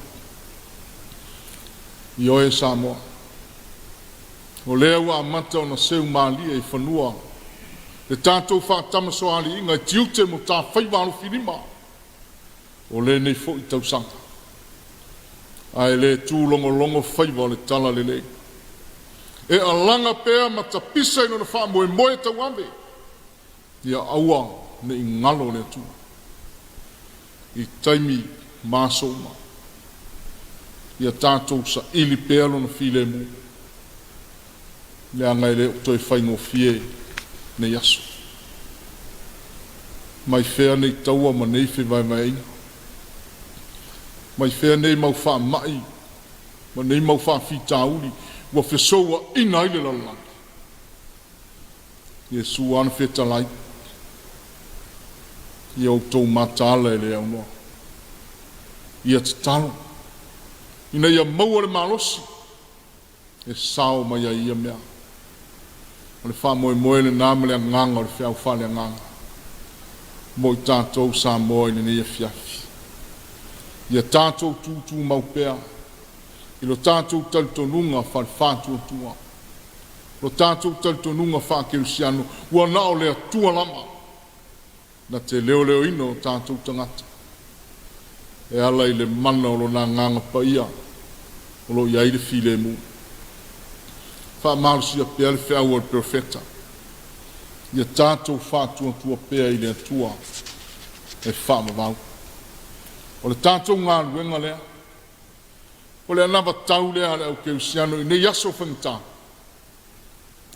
Ioe Samoa, o lea ua amata ona seu malie i fanua le tatou faatamasoaliiga i tiute ma matafaiva alofilima o lenei foi tausaga, ae le tūlogologo faiva o le talalelei. E alaga pea ma tapisa i lona faamoemoe tauave, ia aua ne i galo le Atua i taimi ma aso uma. Ia tatou saili pea Lona filemu, leaga e le o toe faigofie nei aso. Mai fea nei taua ma nei fevaevaeaiga? Mai fea nei mau faamai ma nei mau faafitauli ua fesouaina ai le lalolagi? Iesu lava na fetalai, Ia outou mataala e le aunoa. Ia tatalo, ina ia maua le malosi e sao mai ai ia mea. O le faamoemoe lena ma le agaga o le feau faaleagaga mo i tatou Samoa i lenei afiafi. Ia tatou tutumau pea i lo tatou talitonuga faale-faatuatua, lo tatou talitonuga faa-kerisiano, ua na o le Atua lava na te leoleoina o tatou tagata e ala i le mana o Lona Agaga Paia o lo o i ai le filemu. Faamalosia pea le feau a le Perofeta, ia tatou faatuatua pea i le Atua e faavavau. O le tatou galuega lea, o le anavatau lea a le au kerisiano i nei aso faigata,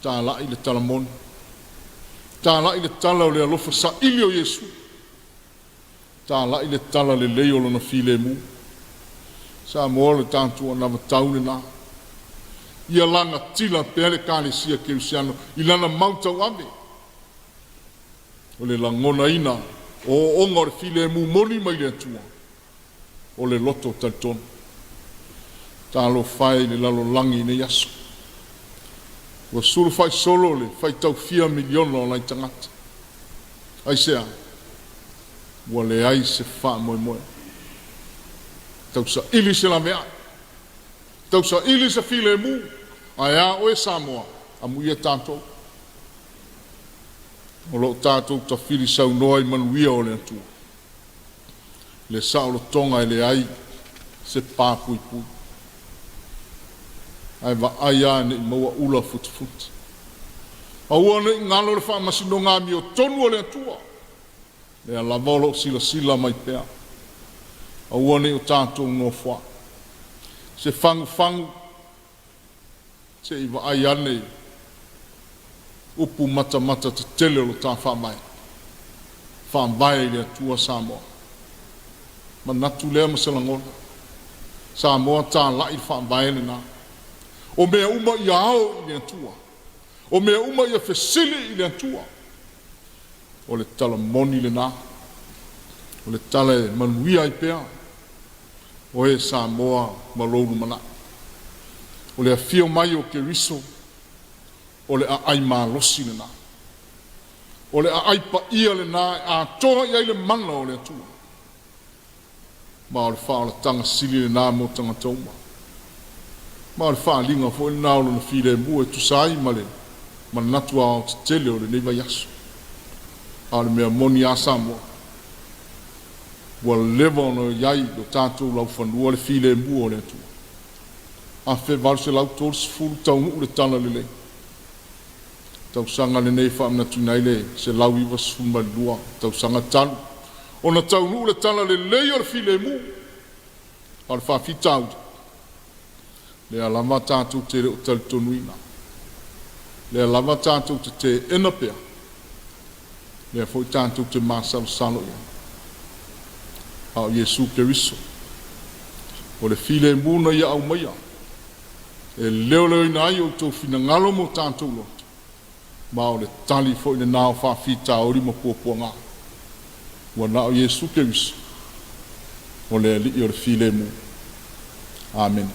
talai le tala moni, talai le tala o le alofa saili o Iesu, talai le tala lelei o Lona filemu. Samoa, o le tatou anavatau lena. Ia lagatila pea le Ekalesia Kerisiano i lana mau tauave, o le lagonaina o ooooga o le filemu moni mai le Atua, o le loto talitonu. Talofa e i le lalolagi i nei aso, ua sulufaisolo le faitau fia miliona o nai tagata. Aisea? Ua leai se faamoemoe. Tausaili se laveai, tausaili se filemu, ae a oe Samoa, amuia tatou o lo o tatou tafili saunoa i manuia o le Atua. Le saolotoga e leai se papuipui, ae vaai lava ne i maua ula futifuti. Aua ne i galo le faamasinoga amiotonu a le Atua, lea lava o lo o silasila mai pea. Aua ne i o tatou nofoa'i se fagufagu se i vaai ane upu matamata tetele o lo ta faavae. Faavae i le Atua Samoa. Manatu lea ma se lagona. Samoa talai le faavae lena. O mea uma ia ao i le Atua. O mea uma ia fesili i le Atua. O le tala moni lena. O le tala e manuia ai pea oe Samoa ma lou lumanai. O le afio mai o Keriso, o le aai malosi lena. O le aai paia lena e atoa i ai le mana o le Atua. Ma o le faaolataga sili lena mo tagata uma. Ma o le faaaliga foi lena o Lona filemu e tusa ai ma le manatu aoaotetele o lenei vaiaso. A o le mea moni a Samoa, ua leva ona i ai i o tatou laufanua le filemu o le Atua. 1830 taunuu le Talalelei, tausaga lenei e faamanatuina ai le 192 tausaga talu ona taunuu le Talalelei o le filemu. A o le faafitauli, lea lava tatou te le o talitonuina, lea lava tatou te teena pea, lea foi tatou te masalosalo i ai. A o Iesu Keriso, o le filemu na Ia aumaia e leoleoina ai outou finagalo ma o tatou loto, ma o le tali foi lena o faafitauli ma puapuaga. Ua na o Iesu Keriso o le Alii o le filemu. Amene.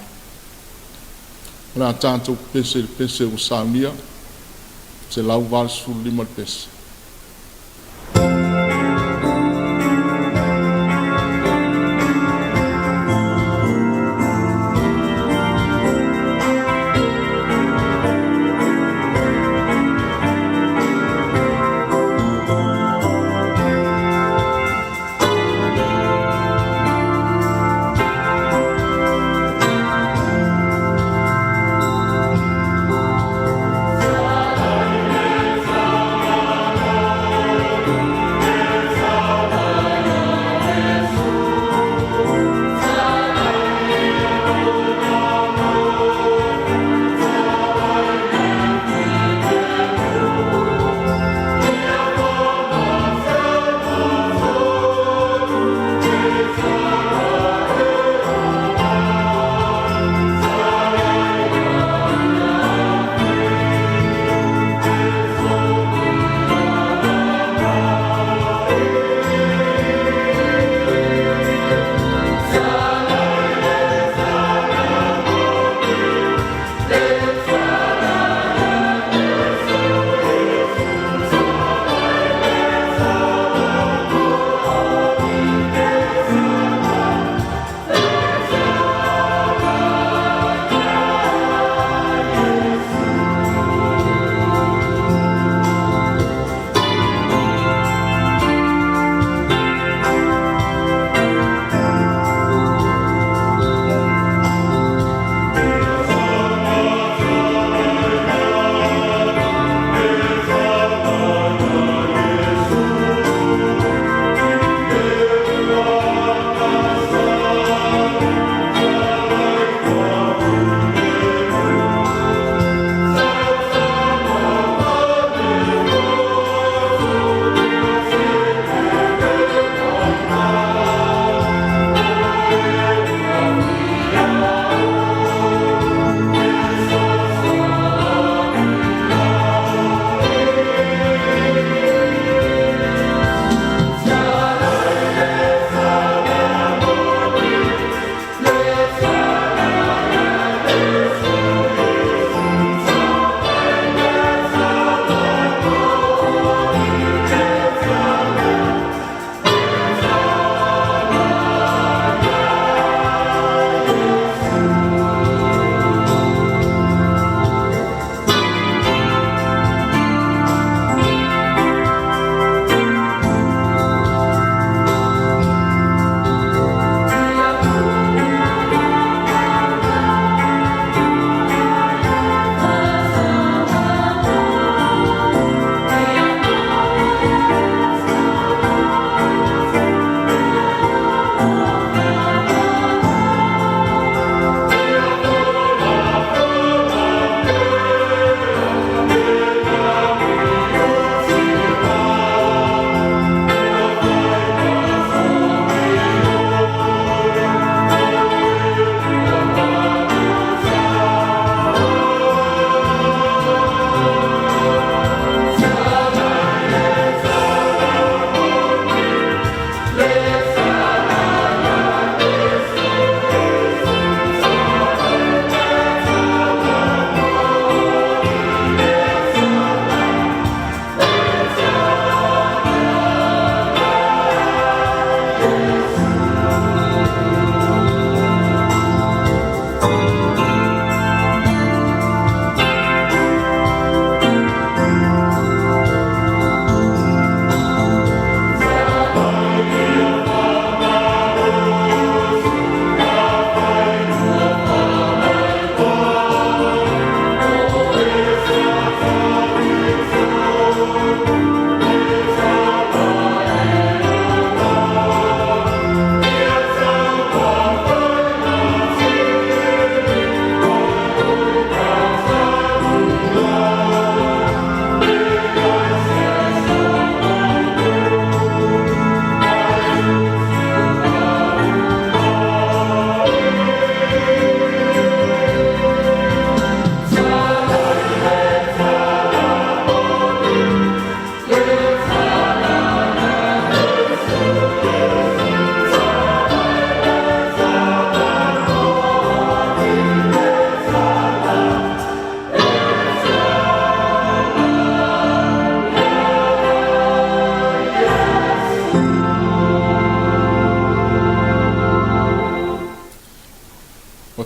O le a tatou pese i le pese ua saunia, 185 le pese.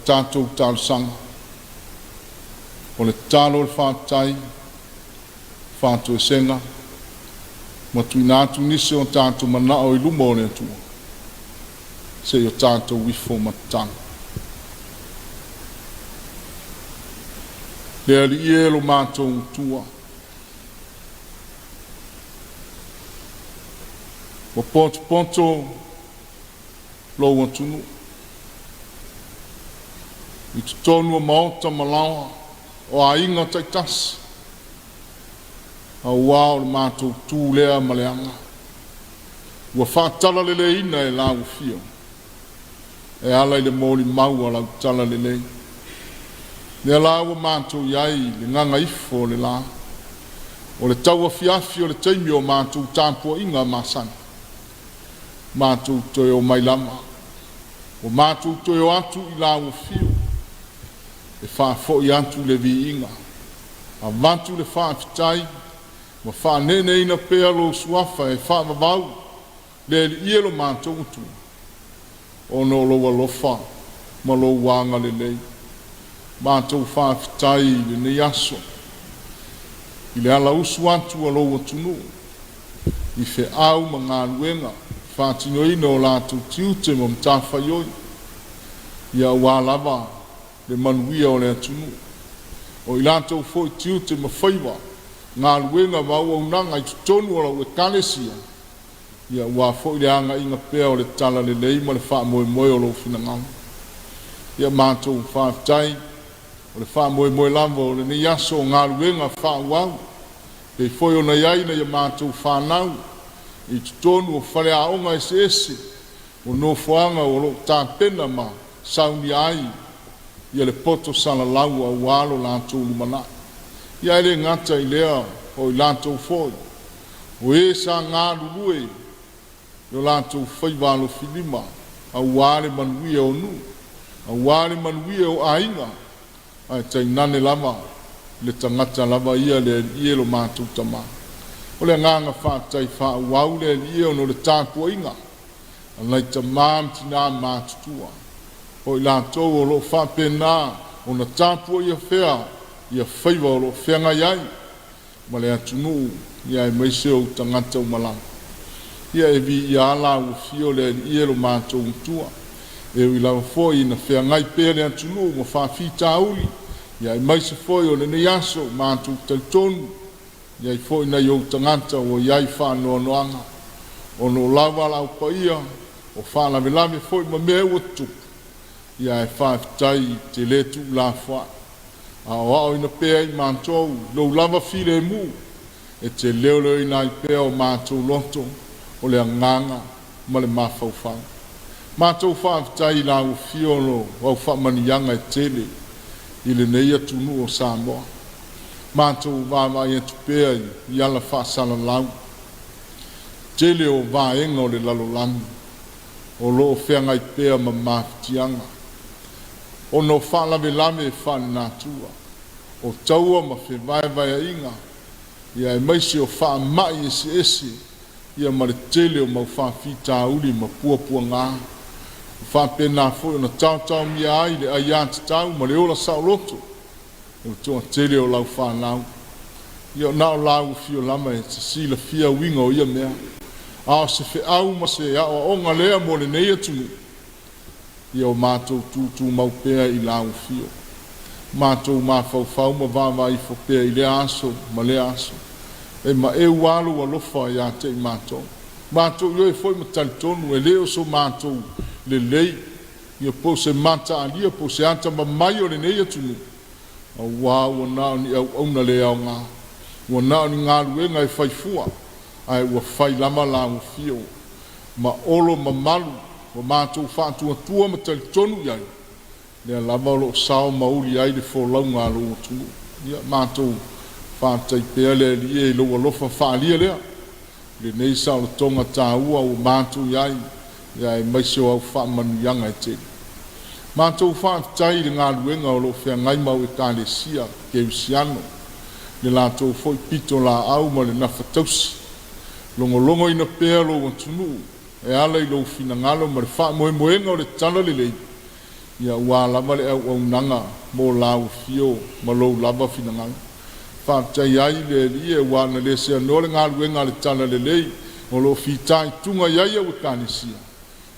tatou talosaga, o le tatalo o le faafetai, faatoesega, ma tuuina atu nisi o tatou manao i luma o le Atua, seia tatou ifo ma tatalo. Le Alii e lo matou Atua, ua potopoto lou atunuu i totonu o maota ma laoa o aiga taitasi, auā o le matou tu lea ma le aga ua faatalaleleiina e lau Afio e ala i le molimau a lau Talalelei. Lea la ua matou i ai i le gagaifo o le la, o le tauafiafi o le taimi o matou tapuaiga masani, matou toe omai lava, ua matou toe o atu i lau Afio e faafoi atu le viiga, avatu le faafetai ma faaneeneeina pea lou Suafa e faavavau. Le Alii e lo matou Atua, ona o lou alofa ma lou agalelei. Matou faafetai i lenei aso i le alausu atu a lou atunuu i feau ma galuega faatinoina o latou tiute ma matafaioi, ia aua lava le manuia o le atunuu. O i latou foi tiute ma faiva, galuega ma auaunaga i totonu o lau Ekalesia, ia aua foi le agaiga pea o le talalelei ma le faamoemoe o lou finagalo. Ia matou faafetai, o le faamoemoe lava o lenei aso o galuega faaauau, pei foi ona i ai nai a matou fanau i totonu o faleaoga eseese, o nofoaga o lo o tapena ma saunia ai le poto salalau aua lo latou lumanai. Ia ae le gata i lea, o i latou foi o e sa galulue i o latou faiva alofilima aua le manuia o nuu, aua le manuia o aiga, ae tainane lava le tagata lava ia, le Alii e lo matou Tama. O le agaga faafetai faaauau le Alii e ona o le tapuaiga a nai tama ma tina matutua, o i latou o lo o faapena ona tapuaia pea faiva o lo o feagai ai ma le atunuu, aemaise o tagata ua malaga. Ia e viia lava lau Afio le Alii e lo matou Atua, e ui lava foi ina feagai pea le atunuu ma faafitauli, aemaise foi o lenei aso matou te talitonu e i ai foi nai ou tagata ua i ai faanoanoaga ona o lau valaau paia, o faalavelave foi ma mea ua tutupu, ae faafetai e te le tuulafoai. Aoaoina pea i matou i lou lava filemu e te leoleoina ai pea o matou loto o le agaga ma le mafaufau. Matou faafetai i lau Afio o au faamanuiaga e tele i lenei atunuu o Samoa. Matou vaavaai atu pea i ala faasalalau, tele o vaega o le lalolagi o lo o feagai pea ma mafatiaga ona o faalavelave faalenatura, o taua ma fevaevaeaiga, aemaise o faamai eseese, ia ma le tele o mau faafitauli ma puapuaga, ua faapena foi ona taotaomia ai le aiatatau ma le ola saoloto o le toatele o lau fanau. Ia na o lau Afio lava e te silafia uiga o ia mea, a o se feau ma se aoaoga lea mo lenei atunuu, ia o matou tutumau pea i lau Afio, matou mafaufau ma vaavaai ifo pea i lea aso ma lea aso, e maeu lava lou alofa ia te i matou. Matou ioe foi ma talitonu e le o so matou lelei, ia po o se mataalia po o se atamamai o lenei atunuu, auā ua na o ni auauna le aoga, ua na o ni galuega e fai fua, ae ua fai lava lau Afio ma olo mamalu ua matou faatuatua ma talitonu i ai, lea lava o lo o sao ma uli ai le folauga a lou atunuu. Ia matou faafetai pea le Alii e i lou alofa faaalia lea i lenei saolotoga taua ua matou i ai, aemaise o au faamanuiaga e tele. Matou faafetai i le galuega o lo o feagai ma au Ekalesia Kerisiano, le latou foi pitolaau ma le gafatausi, logologoina pea lou atunuu e ala i lou finagalo ma le faamoemoega o le talalelei. Ia aua lava le auaunaga mo lau afio ma lou lava finagalo. Faafetai ai i le Alii aua na le seanoa le galuega a le Talalelei o lo o fitaituga i ai au Ekalesia,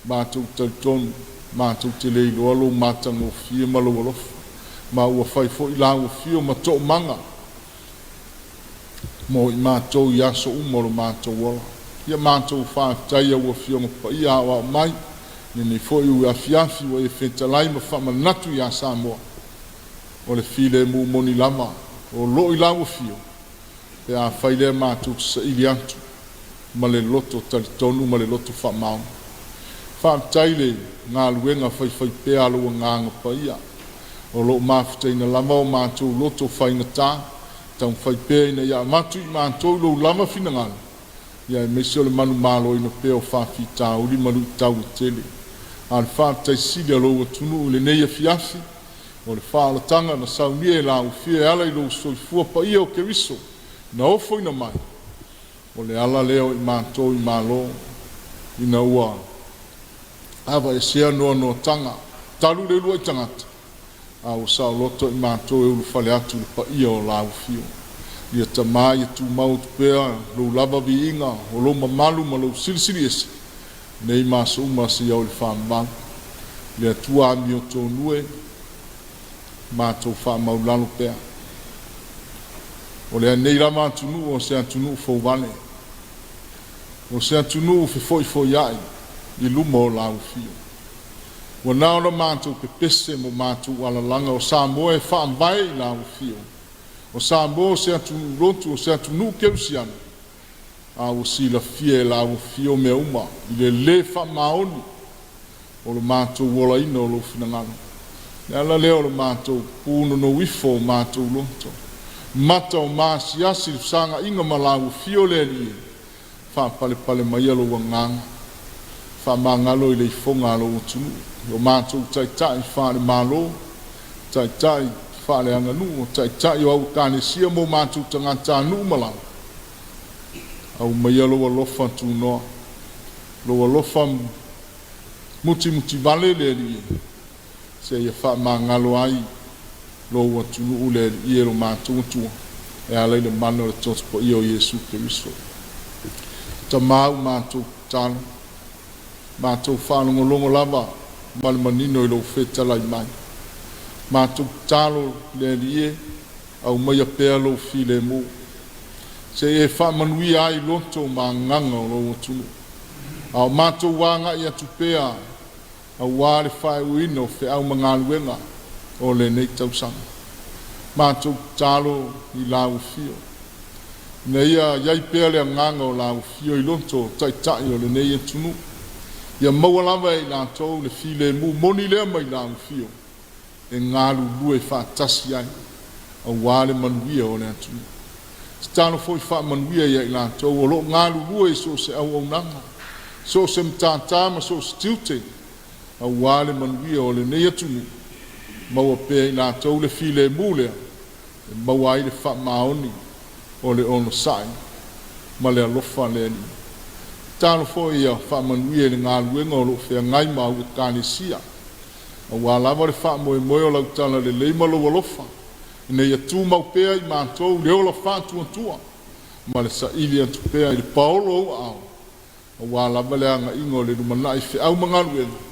matou talitonu, matou te le iloa lou matagofie ma lou alofa, ma ua fai foi lau afio ma toomaga mo i matou i aso uma o lo matou ola. Ia matou faafetai i au Afioga Paia aoao mai i lenei foi afiafi ua e fetalai ma faamanatu ia Samoa, o le filemu moni lava o lo o i lau afio pe afai lea matou te saili atu ma le loto talitonu ma le loto faamaoni. Faafetai i le galuega faifaipea a lou Agaga Paia o lo o mafutaina lava o matou loto faigata, taumafai pea ina ia avatu i matou lou lava finagalo, ia aemaise o le manumaloina pea o faafitauli ma luitau e tele. A o le faafetai sili a lou atunuu i lenei afiafi, o le faaolataga na saunia e lau Afio e ala i lou soifua paia o Keriso na ofoina mai, o le ala lea o i matou i Malo ina ua aveesea noanoataga talu le uluai tagata, a ua saoloto i matou e ulufale atu i le paia o lau Afio. Ia Tama, ia tumau atu pea lou lava viiga o lou mamalu ma lou silisili ese nei ma aso uma seia oo i le faavavau. Le Atua amiotonu e, matou faamaulalo pea. O lenei lava atunuu o se atunuu fouvale, o se atunuu fefoifoiai i luma o lau Afio. Ua na ona matou pepese ma matou alalaga o Samoa e faavae i lau Afio. O Samoa o se atunuu lotu, o se atunuu kerisiano, a ua silafia e lau Afio mea uma i le lē faamaoni o le matou olaina o lou finagalo. Le ala lea o le matou punonou ifo o matou loto, mata o maasiasi i le fesaga'iga ma lau Afio le Alii e, faapalepale maia lou agaga, faamagalo i le ifoga a lou atunuu, o matou taitai faale-Malo, taitai faaleaganuu, o taitai o au Ekalesia ma o matou tagatanuu ma lala, aumaia lou alofa tunoa, lou alofa mutimutivale le Alii e, seia faamagalo ai lou atunuu le Alii e lo matou Atua, e ala i le mana o le Toto Paia o Iesu Keriso. Tamā ua matou tatalo, matou faalogologo lava ma le manino i lou fetalai mai. Matou tatalo le Alii e, aumaia pea lou filemu, seia e faamanuia ai loto ma agaga o lou atunuu. A o matou aga'i atu pea aua le faaiuina o feau ma galuega o lenei tausaga. Matou tatalo i lau Afio, ina ia i ai pea le agaga o lau Afio i loto o taitai o lenei atunuu, ia maua lava e i latou le filemu moni lea mai lau Afio e galulue faatasi ai aua le manuia o le atunuu. Tatalo foi faamanuia ia i latou o lo o galulue i so o se auaunaga, so o se matata ma so o se tiute aua le manuia o lenei atunuu, maua pea i latou le filemu lea e maua ai le faamaoni o le onosai ma le alofa le Alii. Tatalo foi ia faamanuia i le galuega o lo o feagai ma au Ekalesia, aua lava le faamoemoe o lau talalelei ma lou alofa, ina ia tumau pea i matou le ola faatuatua ma le saili atu pea i le paolo o ou aao, aua lava le agaiga o le lumanai feau ma galuega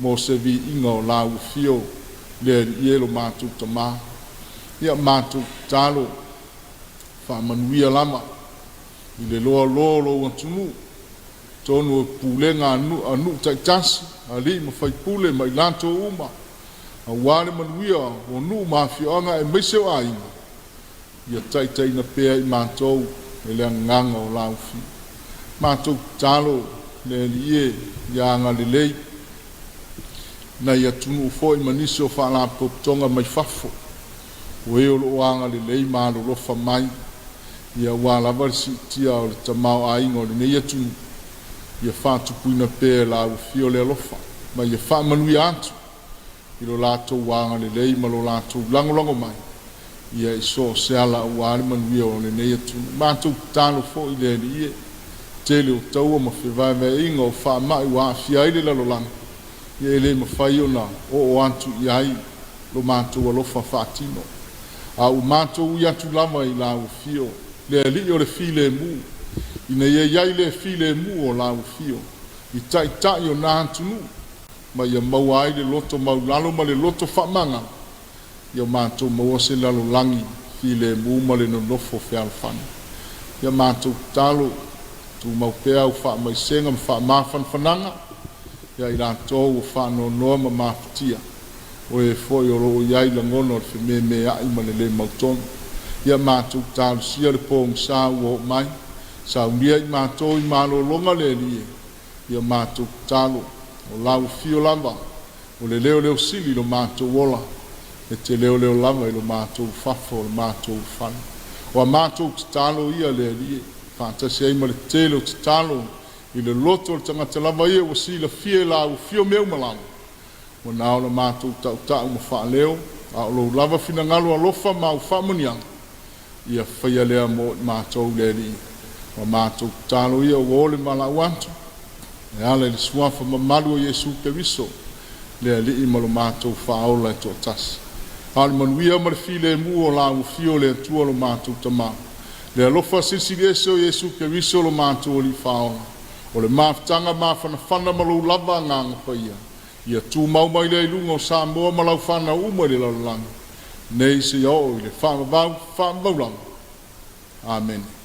mo se viiga o lau Afio le Alii e lo matou Tamā. Ia matou tatalo, faamanuia lava i le loaloa o lou atunuu, totonu o pulega a nuu taitasi, alii ma faipule ma i latou uma, aua le manuia o nuu ma afioaga aemaise o aiga, ia taitaiina pea i matou e le agaga o lau Afio. Matou tatalo le Alii e, ia agalelei nai atunuu foi ma nisi o faalapotopotoga mai fafo, o e o lo o agalelei ma alolofa mai, ia aua lava le siitia o le tamaoaiga o lenei atunuu, ia faatupuina pea e lau Afio le alofa, ma ia faamanuia atu i lo latou agalelei ma lo latou lagolago mai, ia i so o se ala aua le manuia o lenei atunuu. Matou tatalo foi le Alii e, tele o taua ma fevaevaeaiga o faamai ua aafia ai le lalolagi. Ia e le mafai ona oo atu i ai lo matou alofa faatino, a ua matou ui atu lava i lau Afio, le Alii o le filemu, ina ia i ai le filemu o lau Afio i Taitai o na atunuu, ma ia maua ai le loto maulalo ma le loto faamagalo, ia matou maua se lalolagi filemu ma le nonofo fealofani. Ia matou tatalo, tumau pea au faamaisega ma faamafanafanaga ia i latou ua faanoanoa ma mafatia, o e foi o lo o i ai lagona o le fememeai ma le le mautonu. Ia matou talosia le pogisa ua oo mai, saunia i matou i malologa le Alii e, ia matou tatalo, o lau Afio lava o le leoleosili i lo matou ola, e te leoleo lava i lo matou ulufafo o le matou ulufale. O a matou tatalo ia le Alii e, faatasi ai ma le tele o tatalo i le loto o le tagata lava ia ua silafia e lau Afio mea uma lava, ua na ona matou tautau ma faaleo, a o lou lava finagalo alofa ma au faamanuiaga, ia faia lea mo i matou le Alii. O a matou tatalo ia ua o le valaau atu, e ala i le suafa mamalu o Iesu Keriso, le Alii ma lo matou Faaola e toatasi. A o le manuia ma le filemu o lau Afio le Atua lo matou Tama, le alofa silisili ese o Iesu Keriso lo matou Alii Faaola, o le mafutaga mafanafana ma lou lava Agaga Paia, ia tumau mai lea i luga o Samoa ma lau fanau uma i le lalolagi, nei seia oo i le faavavau faavavau lava. Amene.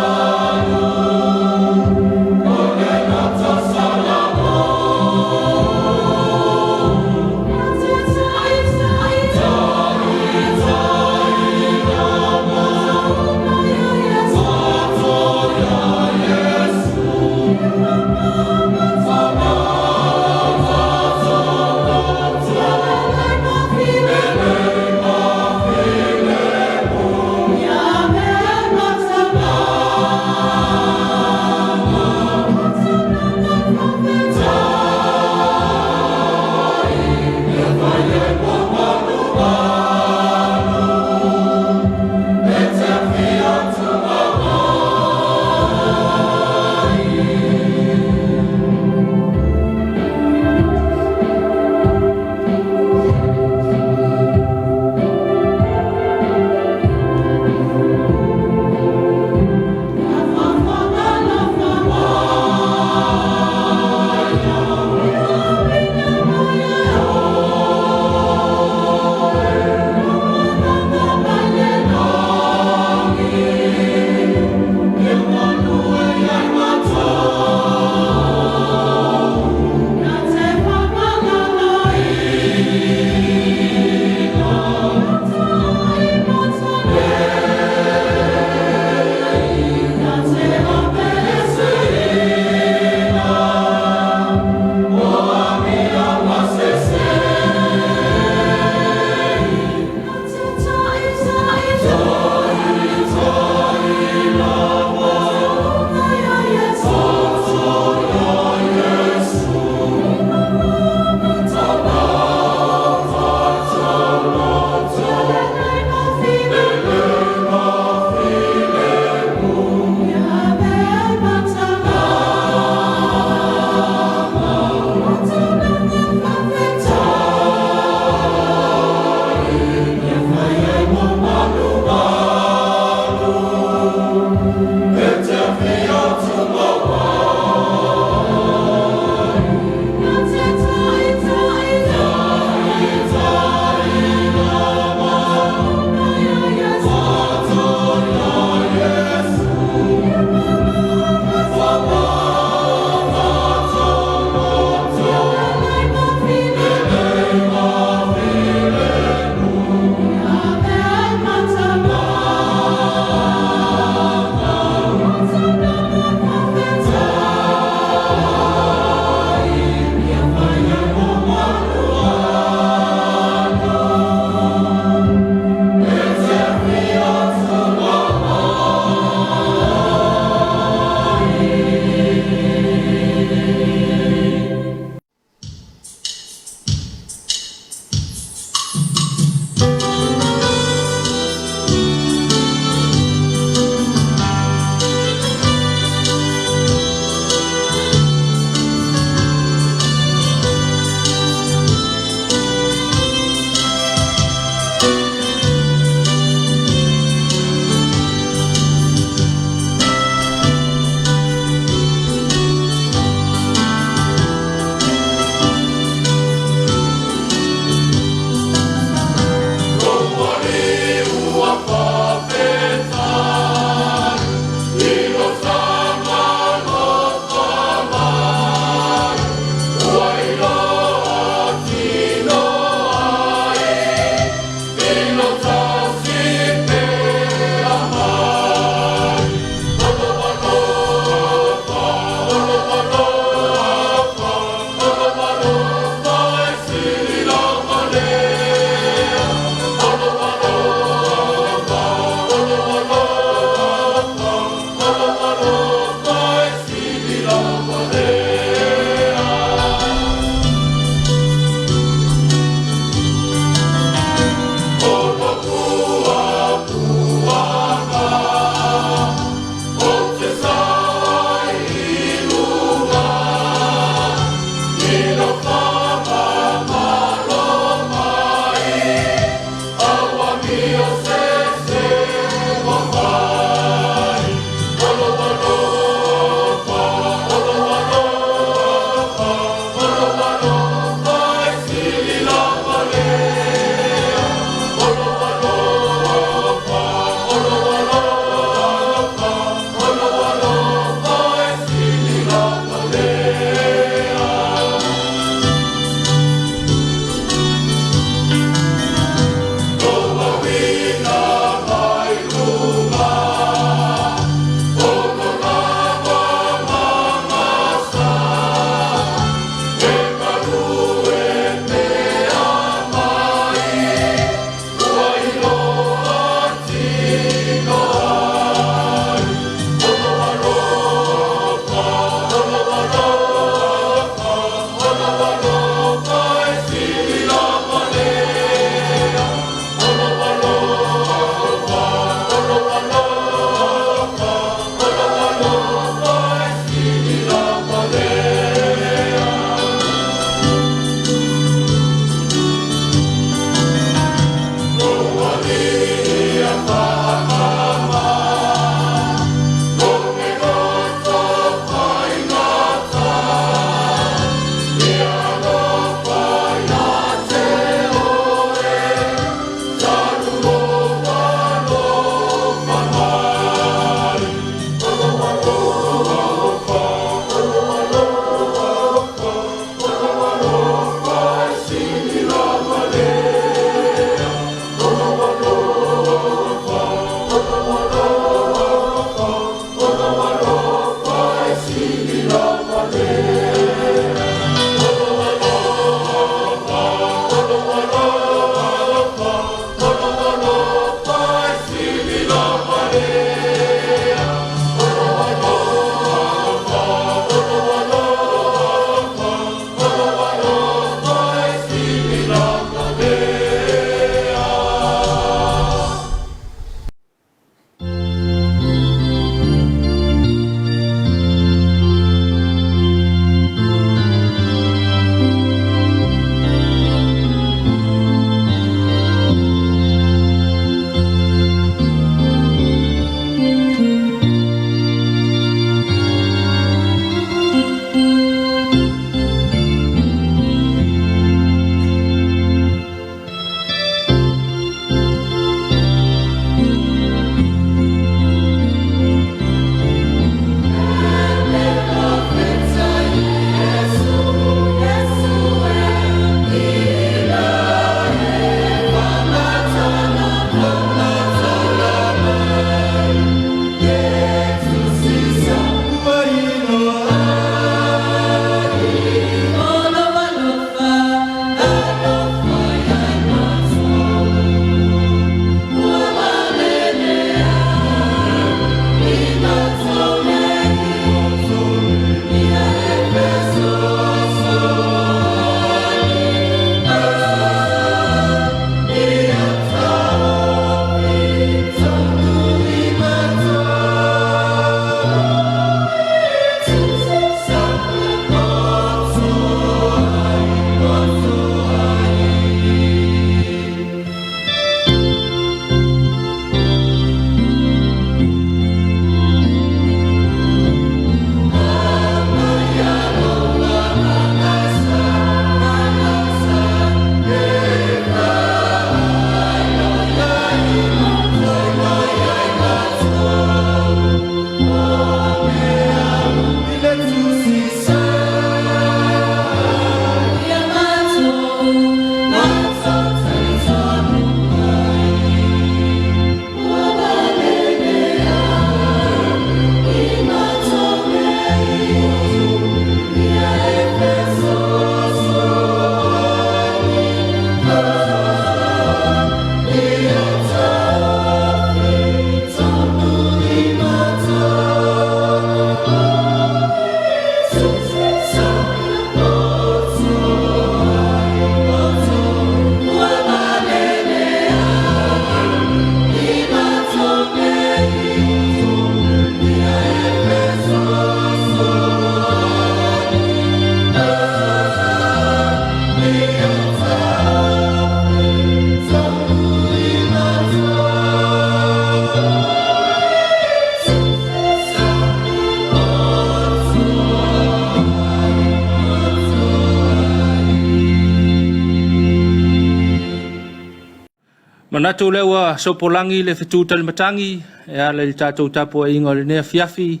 Manatu o lea ua sopolagi le fetu talimatagi e ala i le tatou tapuaiga o lenei afiafi.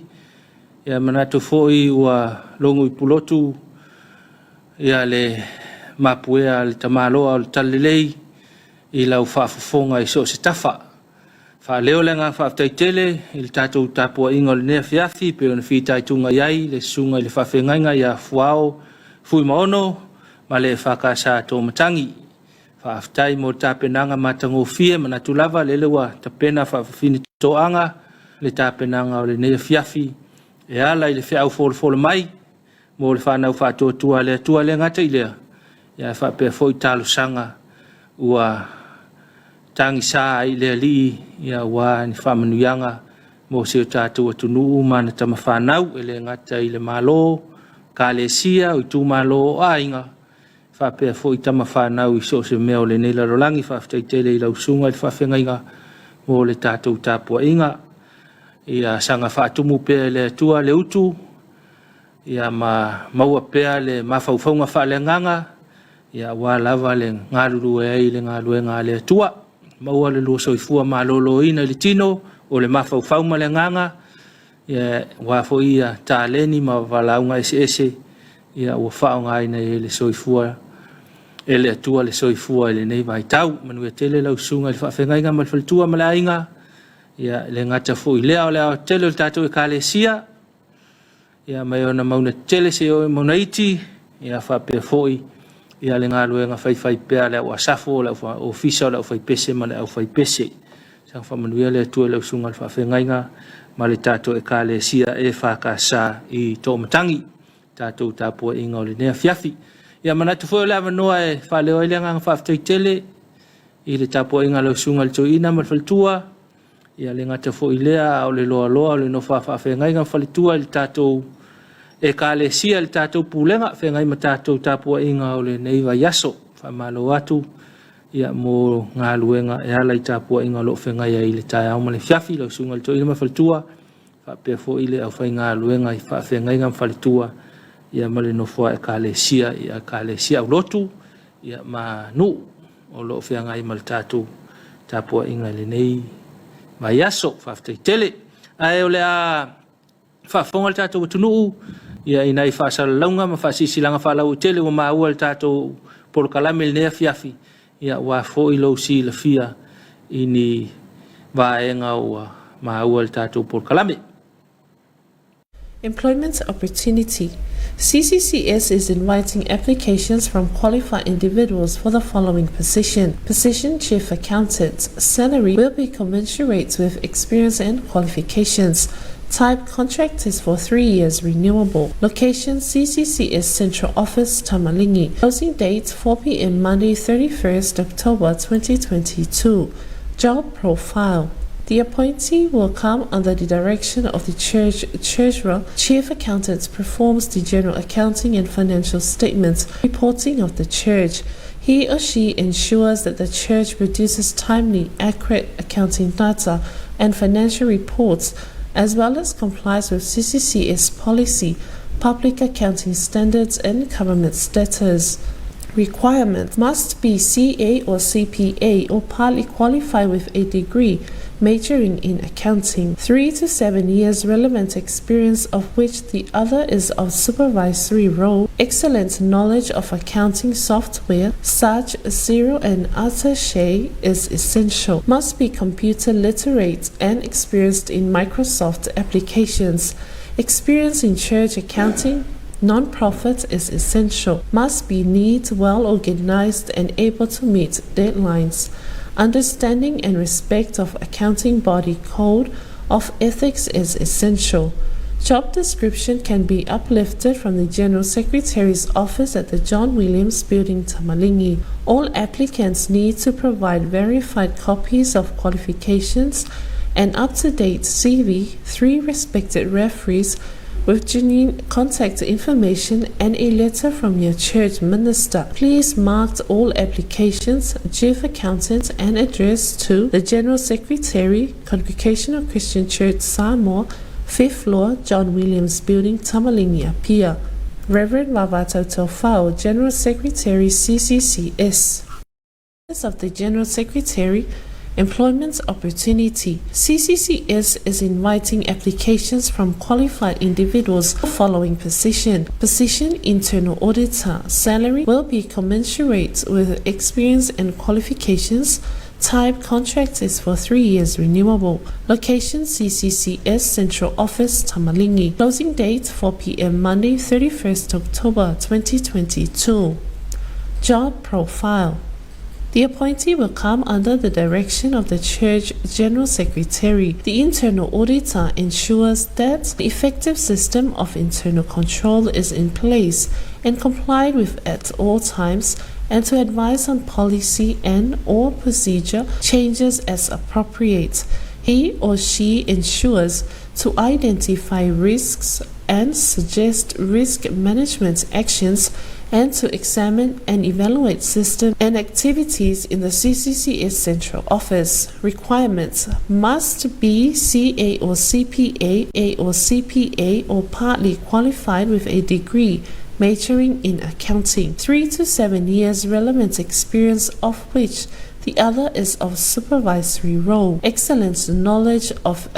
Ia manatu foi ua logo i pulotu ia le mapuea a le tamaloa o le Talalelei i lau faafofoga i so o se tafa. Faaleo le agaga faafetai tele i le tatou tapuaiga o lenei afiafi pei ona fitaituga i ai le susuga i le faafeagaiga ia Fuao Fuimaono ma le EFKS Tomatagi. Faafetai mo le tapenaga matagofie, manatu lava lele ua tapena faafafine toaga le tapenaga o lenei afiafi e ala i le feau folafola mai mo le fanau faatuatua a le Atua. E le gata i lea, ae faapea foi talosaga ua tagisa ai i le Alii aua ni faamanuiaga mo si o tatou atunuu ma ana tama fanau, e le gata i le Malo, Ekalesia, o itumalo, o aiga, faapea foi tama fanau i so o se mea o lenei lalolagi. Faafetai tele i lau susuga i le faafeagaiga mo le tatou tapuaiga. Ia saga faatumu pea e le Atua le utu ia ma maua pea le mafaufauga faaleagaga ia aua lava le galulue ai i le galuega a le Atua. Maua le lua soifua maloloina i le tino o le mafaufau ma le agaga, ia aua foi ia taleni ma valaauga eseese ia ua faaaogaina e le soifua e le Atua le soifua i lenei vaitau. Manuia tele lau susuga i le faafeagaiga ma le faletua ma le aiga. Ia e le gata foi i lea, o le aoatetele o le tatou Ekalesia, ia mai ona mauna tetele seia oo i mauna iti, ia faapea foi ia le galuega faifaipea a le au asafo, o le au ofisa, o le aufaipese ma le aufaipese. Saga faamanuia le Atua i lau susuga i le faafeagaiga ma le tatou Ekalesia EFKS i Toomatagi, tatou tapuaiga o lenei afiafi. Ia manatu foi o le avanoa e faaleo ai le agaga faafetai tele i le tapuaiga a lau susuga i le toeaina ma le faletua. Ia le gata foi i lea, a o le loaloa o le nofo a faafeagaiga ma faletua i le tatou Ekalesia, i le tatou pulega, feagai ma tatou tapuaiga o lenei vaiaso. Faamalo atu ia mo galuega e ala i tapuaiga o lo o feagai ai i le taeao ma le afiafi, lau susuga i le toeaina ma le faletua, faapea foi le aufaigaluega i faafeagaiga ma faletua, ia ma le nofo a Ekalesia, i Ekalesia aulotu ia ma nuu o lo o feagai ma le tatou tapuaiga i lenei vaiaso. Faafetai tele. Ae o le a faafofoga le tatou atunuu ia i nai faasalalauga ma faasilasilaga faalauaitele ua maua i le tatou polokalame i lenei afiafi, ia aua foi lou silafia i ni vaega ua maua i le tatou polokalame. Employment opportunity. CCCS is inviting applications from qualified individuals for the following position. Position Chief Accountant. Salary will be commensurate with experience and qualifications. Type contract is for 3 years renewable. Location CCCS Central Office, Tamalingi. Closing date 4 p.m. Monday 31st October 2022. Job profile. The appointee will come under the direction of the church treasurer. Chief accountant performs the general accounting and financial statements reporting of the church. He or she ensures that the church produces timely, accurate accounting data and financial reports, as well as complies with CCCS policy, public accounting standards, and government status. Requirement must be CA or CPA or partly qualified with a degree majoring in accounting. 3 to 7 years relevant experience, of which the other is of supervisory role. Excellent knowledge of accounting software such Xero and Attache is essential. Must be computer literate and experienced in Microsoft applications. Experience in church accounting, non-profit is essential. Must be neat, well organized, and able to meet deadlines. Understanding and respect of accounting body code of ethics is essential. Job description can be uplifted from the General Secretary's office at the John Williams Building, Tamalingi. All applicants need to provide verified copies of qualifications, an up-to-date CV, 3 respected referees with genuine contact information, and a letter from your church minister. Please mark all applications, chief accountant, and address to the General Secretary, Congregational Christian Church, Samoa, 5th floor, John Williams Building, Tamalingi, Apia. Reverend Vavato Tofao, General Secretary, CCCS. Office of the General Secretary, Employment opportunity. CCCS is inviting applications from qualified individuals for following position. Position internal auditor. Salary will be commensurate with experience and qualifications. Type contract is for 3 years renewable. Location CCCS Central Office, Tamalingi. Closing date 4 p.m. Monday, 31st October 2022. Job profile. The appointee will come under the direction of the Church General Secretary. The internal auditor ensures that the effective system of internal control is in place and complied with at all times and to advise on policy and or procedure changes as appropriate. He or she ensures to identify risks and suggest risk management actions and to examine and evaluate systems and activities in the CCCS Central Office. Requirements must be CA or CPA, A or CPA, or partly qualified with a degree majoring in accounting. 3 to 7 years relevant experience, of which the other is of supervisory role. Excellent knowledge of